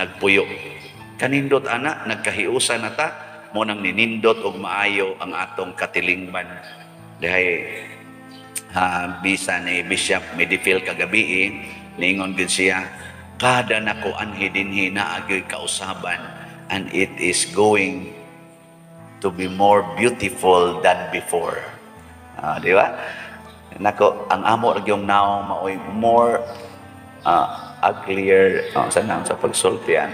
nagpuyo. Kanindot ana, nagkahiusa na ta, mo nang ninindot og maayo ang atong katilingban. Dihay ha, bisa ni Bishop Medifil kagabi, eh, niingon gid siya, kada nako anhi dinhi naa gyoy kausaban and it is going to be more beautiful than before. Ah, di ba? Nako, ang amo ra gyung naong maoy more uglier, oh, sa naong sa pagsultian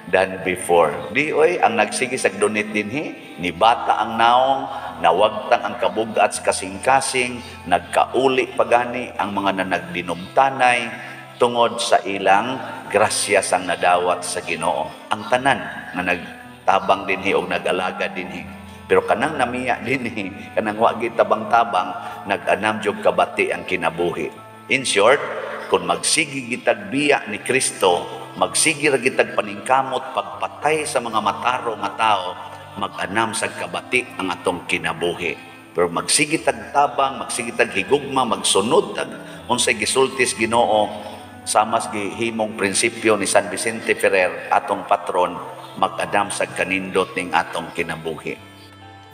than before. Di oy, ang nagsige sa donate dinhi, ni bata ang naong, nawagtang ang kabugat sa kasing-kasing, nagkauli pagani ang mga nanagdinumtanay tungod sa ilang grasya sang nadawat sa Ginoo. Ang tanan nga nagtabang dinhi og nag-alaga dinhi. Pero kanang namiya dinhi, kanang wa tabang-tabang, nag-anam jud kabati ang kinabuhi. In short, kung magsige gitag biya ni Kristo, magsige ra gitag paningkamot pagpatay sa mga matarong nga tao, mag-anam sa kabati ang atong kinabuhi. Pero magsige tag tabang, magsige tag higugma, magsunod tag unsay gisultis Ginoo, samas gihimong prinsipyo ni San Vicente Ferrer, atong patron, mag-anam sa kanindot ning atong kinabuhi.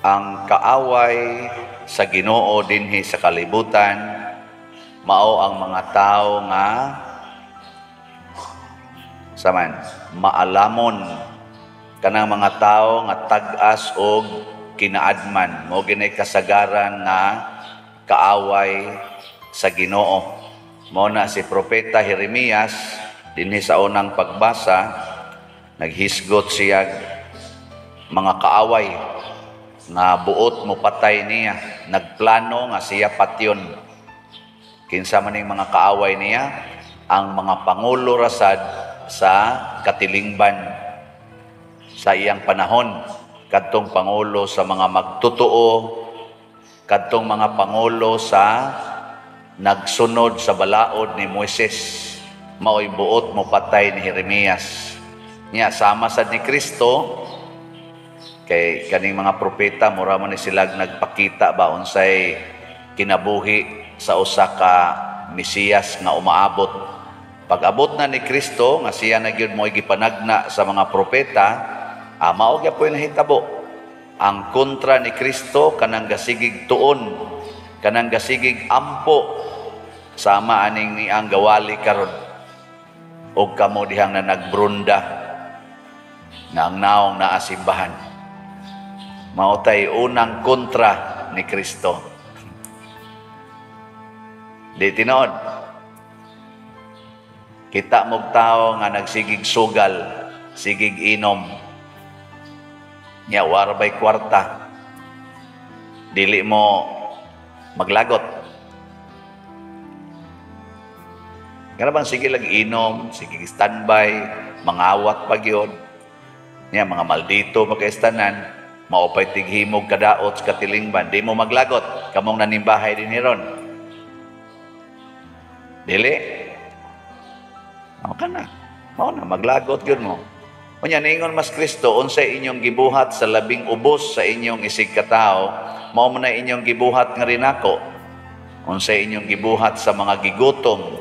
Ang kaaway sa Ginoo dinhi sa kalibutan mao ang mga tao nga saman maalamon, kanang mga tao nga tag-as og kinaadman, mo ginay kasagaran nga kaaway sa Ginoo. Mao na si Propeta Jeremias dinhi sa unang pagbasa, naghisgot siya mga kaaway nga buot mo patay niya, nagplano nga siya patyon. Kinsa man ning mga kaaway niya? Ang mga pangulo rasad sa katilingban sa iyang panahon, kadtong pangulo sa mga magtotoo, kadtong mga pangulo sa nagsunod sa balaod ni Moises, maoy buot mo patay ni Jeremias. Nya sama sad ni Kristo, kay kaning mga propeta mura man ni sila nagpakita ba unsay kinabuhi sa usa ka Mesiyas nga umaabot. Pag-abot na ni Kristo nga siya na gyud mo'y gipanagna sa mga propeta, mao gyud nahitabo. Ang kontra ni Kristo kanang gasigig tuon, kanang gasigig ampo, sama aning niang gawali karon og kamo dihang na nagbrunda nga ang naong naa simbahan. Mao tay unang kontra ni Kristo. Di tinuod. Kita mog tao nga nagsigig sugal, sigig inom. Nya wara bay kwarta. Dili mo maglagot. Kana bang sige lang inom, sige standby, mangawat pa gyud. Nya mga maldito pagkaistanan, maupay tighimog kadaot sa katilingban, di mo maglagot, kamong nanimbahay din hiron. Dili. Mao ka na. Mao na maglagot gyud mo. Unya niingon mas Kristo, unsay inyong gibuhat sa labing ubos sa inyong isig katawo, mao man na inyong gibuhat nga rinako. Unsay inyong gibuhat sa mga gigutom,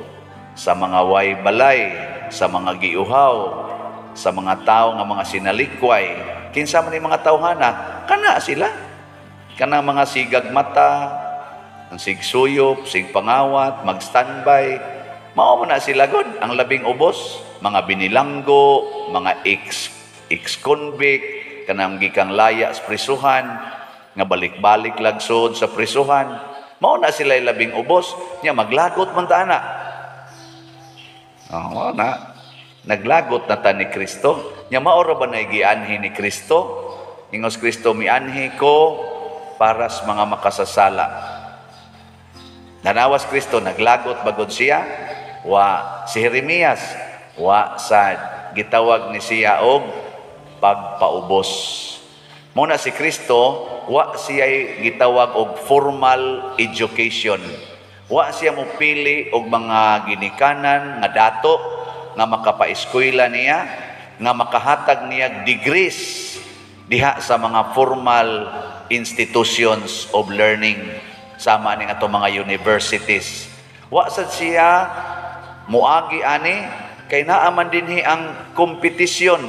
sa mga way balay, sa mga giuhaw, sa mga tao nga mga sinalikway. Kinsa man ni mga tawhana, kana sila. Kana mga sigag mata, ang sigsuyop, sigpangawat, mag-standby. Mao man na sila god ang labing ubos, mga binilanggo, mga ex-convict, kanang gikang laya sa prisuhan, nga balik-balik lagsod sa prisuhan. Mao na sila labing ubos, nya maglagot man ta ana. Oh, mao na. Naglagot na ta ni Kristo. Nya mao ra ba na gianhi ni Kristo? Ingos Kristo, mianhi ko para sa mga makasasala. Nanawas Kristo, naglagot bagod siya, wa si Jeremias, wa sa gitawag ni siya og pagpaubos. Muna si Kristo, wa siya gitawag og formal education. Wa siya mopili og mga ginikanan nga dato nga makapaeskwela niya, nga makahatag niya degrees diha sa mga formal institutions of learning sama ning atong mga universities. Wa sad siya muagi ani kay naa man dinhi ang kompetisyon.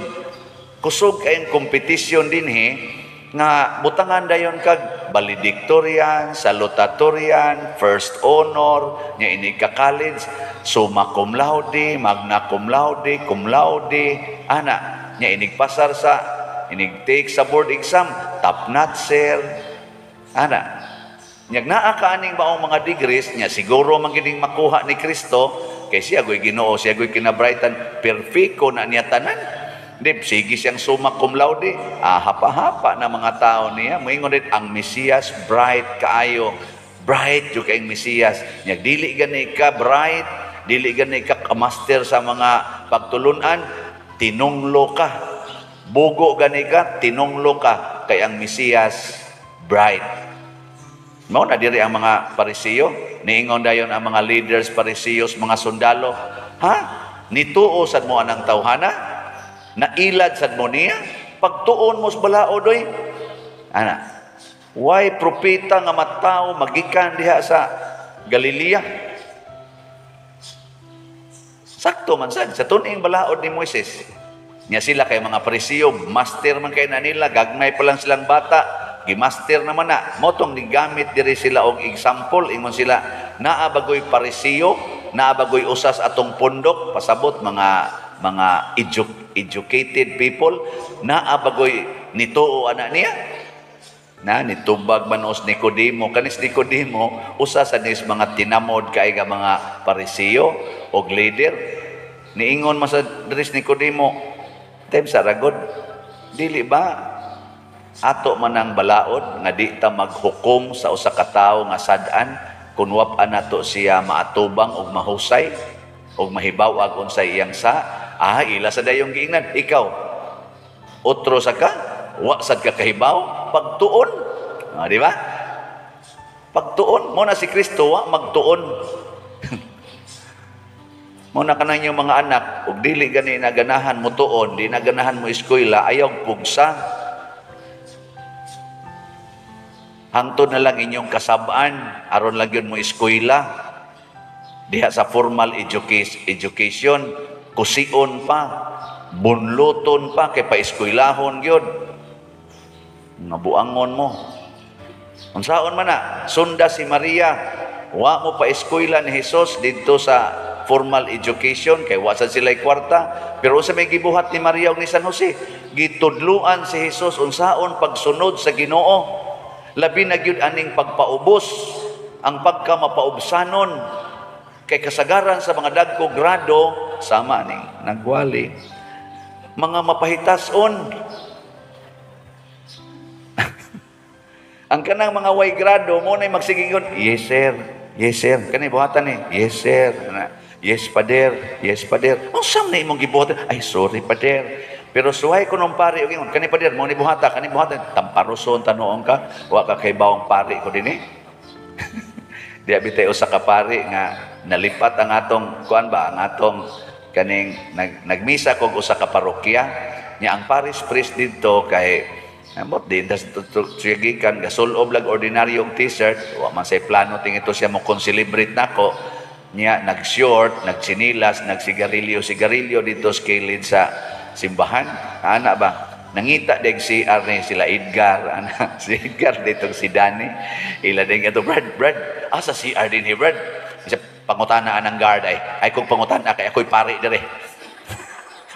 Kusog kayong kompetisyon dinhi nga butangan dayon kag valedictorian, salutatorian, first honor, nya ini ka college, summa cum laude, magna cum laude, cum laude, ana, nya inig pasar sa inig take sa board exam, top notcher, ana. Nyag naa ka aning maong mga degrees nya siguro man gining makuha ni Kristo kay siya goy Ginoo, siya goy kinabrightan, perfecto na niya tanan. Di, sige siyang summa cum laude. Ah, hapa-hapa na mga tao niya. Moingon din, ang Mesiyas bright kaayo. Bright yung kayong Mesiyas. Nya, dili gani ka bright, dili gani ka master sa mga pagtulunan, tinunglo ka. Bugo gani ka, tinunglo ka. Kay ang Mesiyas bright. Mao na diri ang mga Parisiyo. Niingon dayon ang mga leaders Parisiyos, mga sundalo. Ha? Nituo sad mo anang tawhana? Nailad sad mo niya? Pagtuon mo sa balaod oy. Ana, why propeta nga matao magikan diha sa Galilea? Sakto man sad sa tuning balaod ni Moises. Nya sila kay mga Parisiyo, master man kay na nila, gagmay pa lang silang bata, gimaster naman na. Motong gigamit diri sila og example, ingon sila, naa bagoy Parisiyo, naa bagoy usas atong pundok, pasabot mga educated people, naa bagoy nituo ana niya. Na nitubag man os Nicodemo, kanis Nicodemo usa sa nis mga tinamod kay nga mga Parisiyo og leader. Niingon man sa diri Nicodemo, time sa ragod, dili ba ato man ang balaod nga di ta maghukom sa usa ka tawo nga sad-an kun wap-an nato siya maatubang og mahusay og mahibaw-ag unsay iyang sa ila sa dayong giingnan, ikaw otro sa ka, wa sad ka kahibaw pagtuon. Di ba? Pagtuon mo na si Kristo wa magtuon. Mo na kanang inyong mga anak og dili gani na ganahan mo tuon, di na ganahan mo eskwela, ayaw pugsa. Hangtod na lang inyong kasab-an aron lang gyud mo eskwela. Diha sa formal education, kusion pa, bunluton pa kay paeskwelahon gyud. Nga buangon mo. Unsaon man na, sunda si Maria, wa mo paeskwela ni Jesus didto sa formal education kay wa sad sila'y kwarta, pero unsa may gibuhat ni Maria ug ni San Jose? Gitudluan si Jesus unsaon pagsunod sa Ginoo. Labi na gyud aning pagpaubos, ang pagkamapaubsanon kay kasagaran sa mga dagko grado sama ning nagwali mga mapahitason. Ang kanang mga way grado mo nay magsigingon, yes sir, yes sir, kani buhatan ni, yes sir, yes pader, yes pader. Unsa man imong gibuhatan? Ay sorry pader. Pero suway ko nung pari og ingon, kani pader mo ni buhata, kani buhata, tamparoson tanuon ka, wa ka kay bawong pari ko dinhi. Di bitay usa ka pari nga nalipat ang atong kuan ba, ang atong Kaning nagmisa kog usa ka parokya nya, ang parish priest didto kay ambot din tas gikan gasulob lag ordinaryong t-shirt, wa man say plano ting ito siya mo celebrate nako niya, nag-short, nagsinilas, nagsigarilyo sigarilyo dito sa kilid sa simbahan ana ba. Nangita deg CR ni sila Edgar ana, si Edgar dito, si Danny ila ding ato, "Brad, Brad, asa CR din hi, Brad?" Isa pangutana anang guard ay, "Ay kung pangutana kay ako'y pari dire."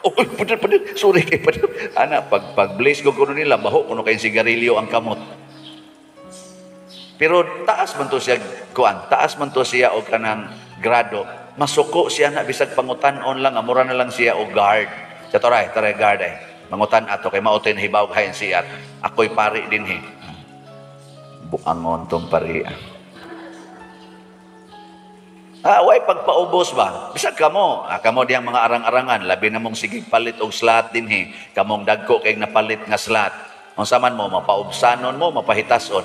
"Oh, pader, pader, sorry kay pader." Ana, pag bless ko kuno nila, baho kuno kay sigarilyo ang kamot. Pero taas man to siya, kuan, taas man to siya og kanang grado. Masuko siya na bisag pangutan-on lang, amura na lang siya og guard. Sa taray, taray guard ay. Mangutan ato kay mao to'y nahibaw kayan siya. Ako'y pari din he. Buangon tong pari. Ah, way pagpaubos ba? Bisag kamo, kamo diyang mga arang-arangan, labi na mong sige palit og slot dinhi, kamong dagko kay napalit nga slot. Unsa man mo, mapaubsanon mo, mapahitason.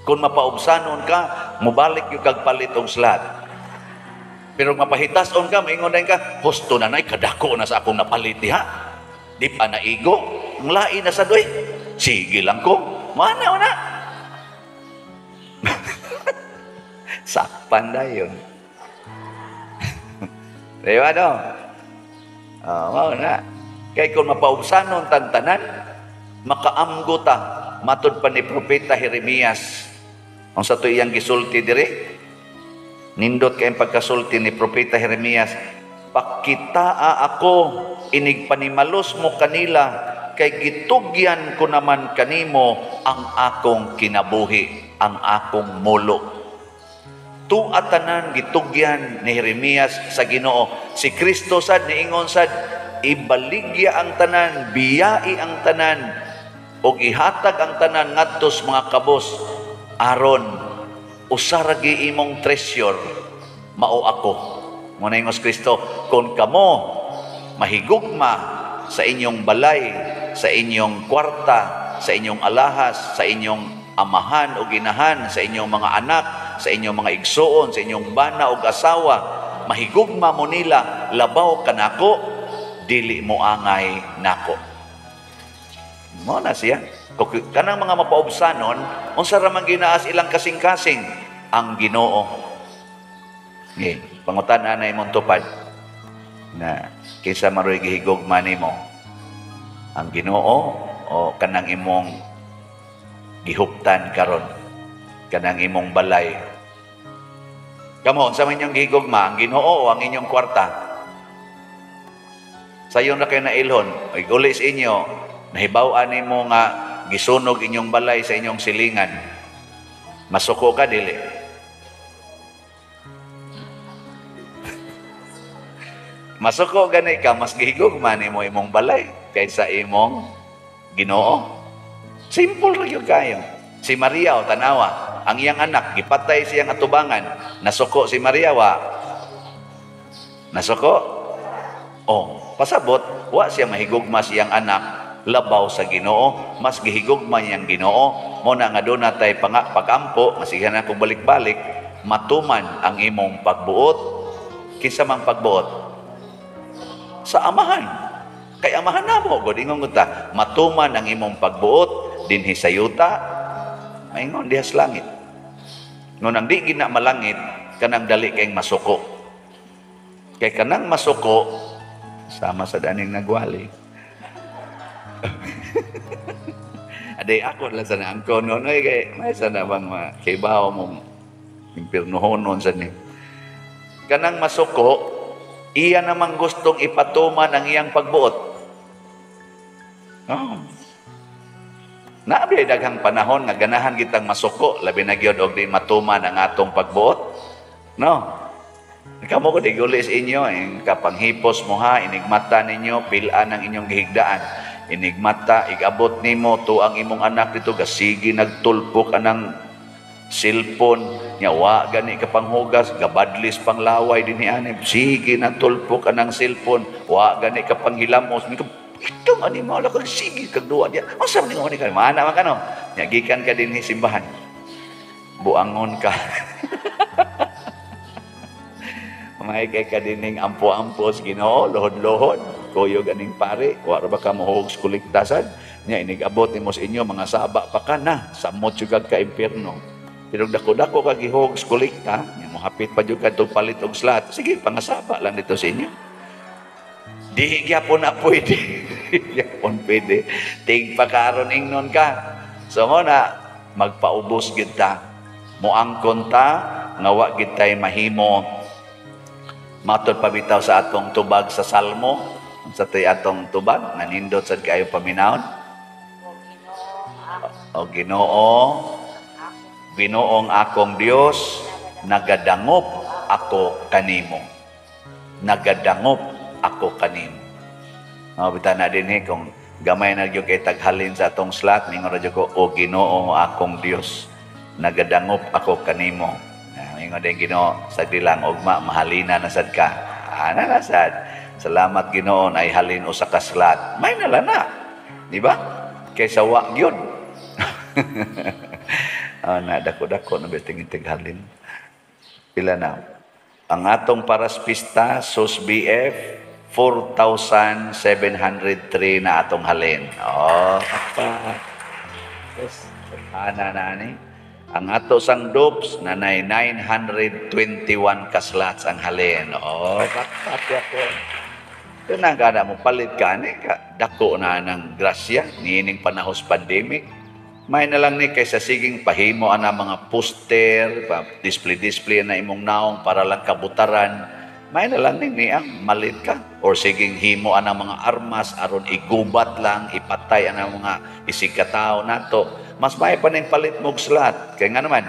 Kung mapaubsanon ka, mobalik yung kag palit og slot. Pero mapahitason ka, maingon din ka, "Husto na nay, kadako na sa akong napalit diha. Di pa naigo, ang lain na sa doy. Sige lang ko, mana na." Sakpan na yun. Di ba, no? Oh, mao na. Kay kung mapaubsanon tantanan, makaamgo ta, matud pa ni Propeta Jeremias. Ang sa to iyang gisulti dire, nindot kayong pagkasulti ni Propeta Jeremias, "Pakitaa ako, inig panimalos mo kanila, kay gitugyan ko naman kanimo ang akong kinabuhi, ang akong mulo." Tuwa tanan gitugyan ni Jeremias sa Ginoo. Si Kristo sad niingon sad, "Ibaligya ang tanan, biyai ang tanan, ug ihatag ang tanan ngadto sa mga kabos, aron usa ra gyud imong treasure, mao ako." Mo na ingos Kristo, kung kamo mahigugma sa inyong balay, sa inyong kwarta, sa inyong alahas, sa inyong amahan o ginahan, sa inyong mga anak, sa inyong mga igsuon, sa inyong bana o asawa, mahigugma mo nila labaw kanako, dili mo angay nako. Mo na siya. Kanang mga mapaubsanon, unsa ra man ginaas ilang kasing-kasing ang Ginoo. Okay, pangutan-a na imong tupad na kinsa maroy gihigugma nimo, ang Ginoo o kanang imong gihuptan karon, kanang imong balay? Kamo, unsa man inyong gihigugma, ang Ginoo o ang inyong kwarta? Sayon ra kay nailhon, ig uli sa inyo, nahibaw-an nimo nga gisunog inyong balay sa inyong silingan. Masuko ka dili? Masuko gani ka, mas gihigugma nimo imong balay kaysa imong Ginoo. Simple ra gyud kayo. Si Maria o tanawa, ang iyang anak gipatay siyang atubangan, nasuko si Maria wa? Nasuko? Oh, pasabot wa siya mahigugma siyang anak labaw sa Ginoo, mas gihigugma niyang Ginoo. Mo na nga doon natay pagampo, masihan akong balik-balik, matuman ang imong pagbuot. Kinsa mang pagbuot? Sa amahan. Kay amahan na mo, God, ingon ta, matuman ang imong pagbuot dinhi sa yuta, maingon diha sa langit. Ngun ang di gina malangit, kanang dali kayong masuko. Kay kanang masuko, sama sa daning nagwali. Aday ako lang sa naangko noon, ay kay may sana bang makibaw mong impirnohonon sa ni. Kanang masuko, iya namang gustong ipatuman ang iyang pagbuot. Oh. Naabi daghang panahon nga ganahan kitang masuko, labi na gyud og di matuman ang atong pagbuot. No. Kamo ko di guli sa inyo, ing kapanghipos mo ha, inigmata ninyo, pilaan ang inyong gihigdaan. Inigmata, igabot nimo to ang imong anak dito, gasigi nagtulpok anang cellphone, nya wa gani ka panghugas, gabadlis panglaway dinhi ani, sige nagtulpok anang cellphone, wa gani ka panghilamos, ikaw ani mo la sige kag duwa diya. Unsa man ni ka? Maana man kano? Nya gikan ka dinhi simbahan. Buangon ka. May kay kadining ampo-ampo sa Ginoo, lohod-lohod, kuyog aning pare, wa ra ba ka mohog sa kolekta sad? Nya inig-abot nimo sa inyo mga saba pa ka na, samot jud kag ka impierno. Pero dako-dako ka gihog sa kolekta, nya mohapit pa jud kadto palit og slot. Sige, pangasaba lang dito sa inyo. Di gyapon na pwede. Gyapon pwede. Tig pa karon ingnon ka. So mo na magpaubos gid ta. Moangkon ta nga wa gid tay mahimo. Matod pa bitaw sa atong tubag sa Salmo, sa tay atong tubag nga nindot sad kaayo paminawon. O Ginoo, Ginoong akong Dios, nagadangop ako kanimo. Nagadangop ako kanimo. Oh, bitaw na dinhi kung gamay na gyud kay taghalin sa atong slot, ningon ra gyud ko, "O Ginoo akong Dios, nagadangop ako kanimo." Ah, ingon din Ginoo, sagdi lang, ugma mahalina na sad ka. Ana na sad. Salamat Ginoo ay halin usa ka slot. May na lang na. Di ba? Kaysa wa gyud. Ah, na dako-dako na biting halin. Pila na? Ang atong paras pista, SOS BF, 4,703 na atong halin. Oh, apa. Yes, ana na ni. Ang ato sang dupes, nanay 921 ka slots ang halin. Oh, bakpat ako. Ito na kada mo palit ka ni ka, dako na ng grasya niining panahos pandemic. May na lang ni kaysa siging pahimo ana mga poster, pa display display na imong naong para lang kabutaran. May na lang ni niya malit ka or siging himo ana mga armas aron igubat lang, ipatay ana mga isig katao nato. Mas may pa ning palit mo og slot. Kay nga naman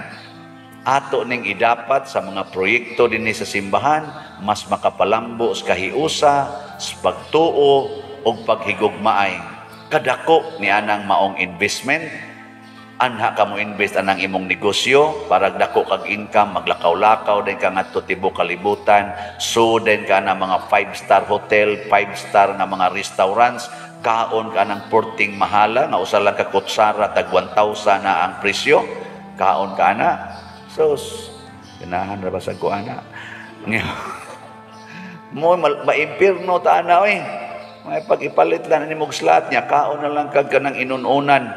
ato ning idapat sa mga proyekto dinhi sa simbahan, mas makapalambo sa kahiusa, sa pagtuo ug paghigugmaay. Kadako ni anang maong investment. Anha ka mo invest anang imong negosyo para dako kag income, maglakaw-lakaw din ka ngadto tibuok kalibutan, so din ka na mga 5-star hotel, 5-star nga mga restaurants, kaon ka ng porting mahala nga usa lang ka kutsara tag 1,000 na ang presyo, kaon ka na. So ganahan ra ba sa ko ana mo maimpirno ta ana oy. May pag-ipalit lang ni mog slot niya, kaon na lang kag kanang inununan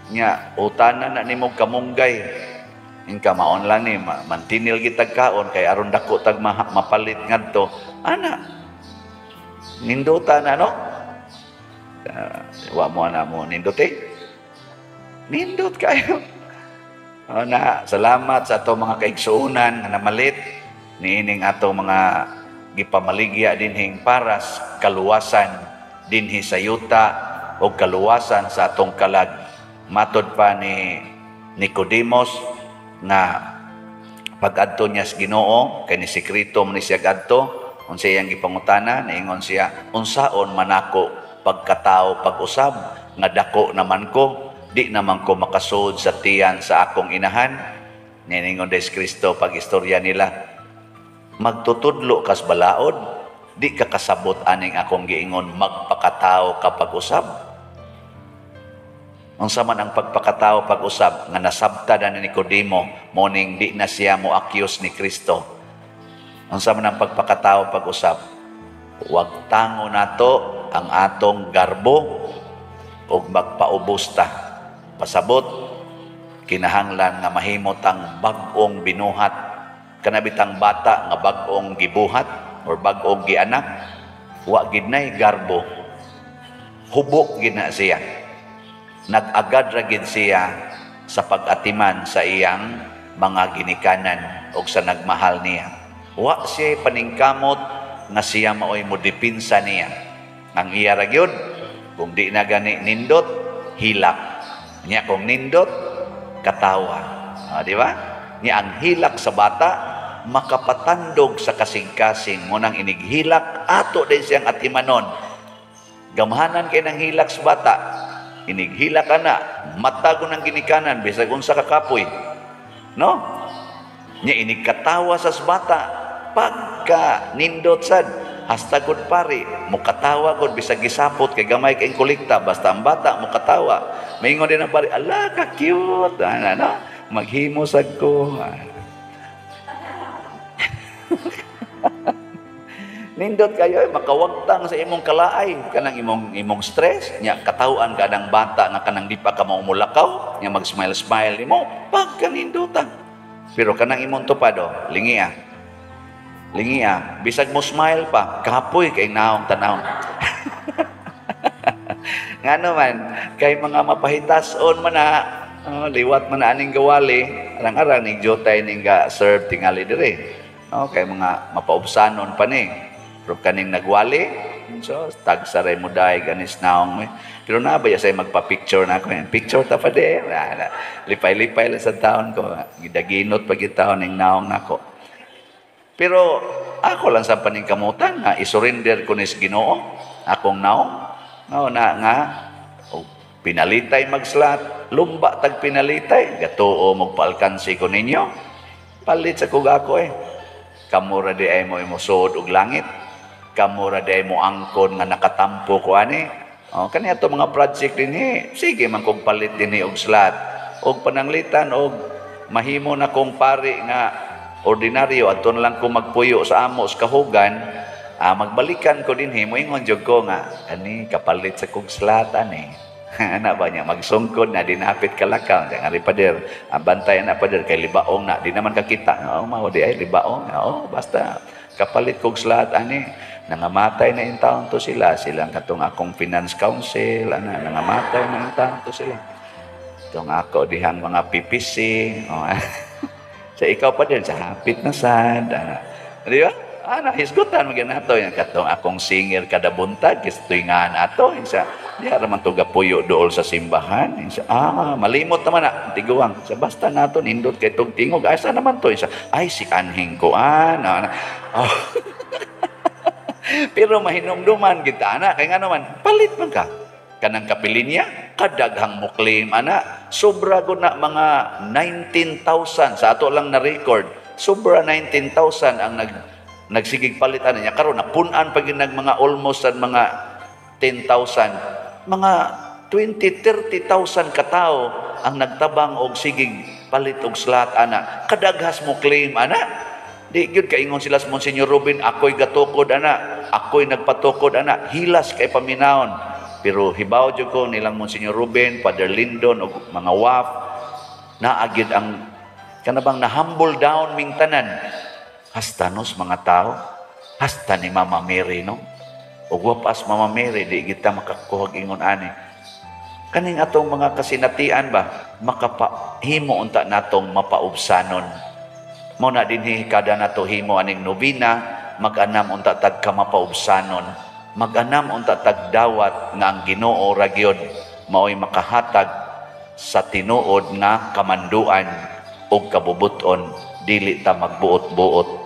nya, utanan na nimo kamunggay. Inka maon lang ni mantinil gitag kaon kay aron dako tag mapalit ngadto ana. Ninduta na no. Wa mo ana mo nindot eh. Nindot kayo. O na, salamat sa ato mga kaigsuonan nga namalit niining ato mga gipamaligya dinhing paras kaluwasan dinhi sa yuta o kaluwasan sa atong kalag. Matod pa ni Nicodemos nga pag-adto niya sa Ginoo kay ni sekreto man ni siya gadto, unsa iyang gipangutana, niingon siya, "Unsaon man ako pagkatao pag-usab nga dako naman ko, di naman ko makasud sa tiyan sa akong inahan?" Niingon des Kristo pag istorya nila, "Magtutudlo kas balaod, di ka kasabot aning akong giingon magpakatao ka pag-usab." Unsa man ang pagpakatao pag-usab nga nasabta na ni Nicodemo, morning di na siya mo accuse ni Kristo. Unsa man ang pagpakatao pag-usab? Wag tango nato ang atong garbo ug magpaubos ta. Pasabot, kinahanglan nga mahimot ang bag-ong binuhat. Kanabitang bata nga bag-ong gibuhat or bag-ong gianak, wa gid nay garbo. Hubok gid na siya. Nag-agad ra gid siya sa pag-atiman sa iyang mga ginikanan og sa nagmahal niya. Wa siya paningkamot nga siya maoy modepinsa niya. Ang iya ra gyud, kung di na gani nindot, hilak. Nya kung nindot, katawa. Ah, di ba? Nya ang hilak sa bata makapatandog sa kasing-kasing mo nang inighilak ato din siyang atimanon. Gamhanan kay nang hilak sa bata. Inighila ka na, matago ng ginikanan, bisag unsa ka kapoy. No? Nya inigkatawa sa bata, pagka nindot sad, hasta gud pare, mukatawa gud bisag gisapot kay gamay kay kolekta, basta ang bata mukatawa. Maingon din ang pare, "Ala ka cute." Ana no? Maghimo sad ko. Nindot kayo eh, makawagtang sa imong kalaay, kanang imong imong stress nya, katawhan ka ng bata nga kanang di pa ka maumulakaw nya, mag-smile smile nimo pagkanindutan. Pero kanang imong tupad oh, lingi ah. Lingi ah, bisag mo smile pa, kapoy kay naong tanaw. Ngano man, kay mga mapahitason man na, oh, liwat man na aning gawali, arang-arang ning jutay ning ga serve tingali dire. Oh, kay mga mapaubsanon pa ni. Pero kaning nagwali, so tagsaray mo dahil ganis naong eh. Pero na ba say magpa-picture na ako eh. Picture ta pa di. Na, lipay-lipay lang sa taon ko. Gidaginot pag taon ning naong nako. Pero ako lang sa paningkamutan nga isurrender ko ni sa Ginoo akong naong. No, na nga oh, pinalitay mag-slot, lumba tag pinalitay, gatuo magpaalkansi ko ninyo. Palit sa kug ako eh. Kamura di ay mo imusod og langit. Kamura di ay mo angkon nga nakatampo ko ani. Oh, kani ato mga project dinhi, sige man kog palit dinhi og slot. Og pananglitan og mahimo na kong pari nga ordinaryo, adto na lang ko magpuyo sa amo sa kahugan, magbalikan ko dinhi, moingon jud ko nga ani kapalit sa kog slot ani. Ana ba niya magsungkod na dinapit kalakaw nga ari pader, bantay na pader kay libaong na di naman kakita. Oh, mao di ay libaong. Oh, basta kapalit kog slot ani. Nangamatay na in taon to sila, silang katong akong finance council ana, nangamatay na in taon to sila. Itong ako dihang mga PPC. Oh. Sa ikaw pa din, sa hapit na sad. Ana. Di ba? Ana, hisgutan mo ganato. Yung katong akong singer kada buntag, kistuingan ato. Sa, di raman to gapuyo dool sa simbahan. Sa, malimot naman na. Tiguang. Sa basta nato, nindot kay tug tingog. Ay, sa naman to? Sa, ay, si anhing ko. Ana, ana. Oh. Pero mahinumduman kita, ana. Kaya nga naman, palit man ka. Kanang kapilinya, kadaghang mo claim, ana. Sobra ko na mga 19,000 sa ato lang na record. Sobra 19,000 ang nagsigig palit ana niya. Karon napun-an pag nag mga almost sa mga 10,000, mga 20, 30,000 katao ang nagtabang og sigig palit og slot ana. Kadaghas mo claim ana. Di gyud kaingon sila sa Monsignor Ruben, ako'y gatukod ana, ako'y nagpatukod ana, hilas kay paminawon. Pero hibaw jud ko nilang Monsignor Ruben, Father Lindon og mga WAF, naa gyud ang kanabang na humble down ming tanan. Hasta nos mga tao, hasta ni Mama Mary, no? Ug wapas Mama Mary, di kita makakuhag ingon ani. Kaning atong mga kasinatian ba, makapahimo unta natong mapaubsanon. Mao na dinhi kada nato himo aning nobena, mag-anam unta tag kamapaubsanon, mag-anam unta tag dawat nga ang Ginoo ra gyud maoy makahatag sa tinuod nga kamanduan ug kabubuton, dili ta magbuot-buot.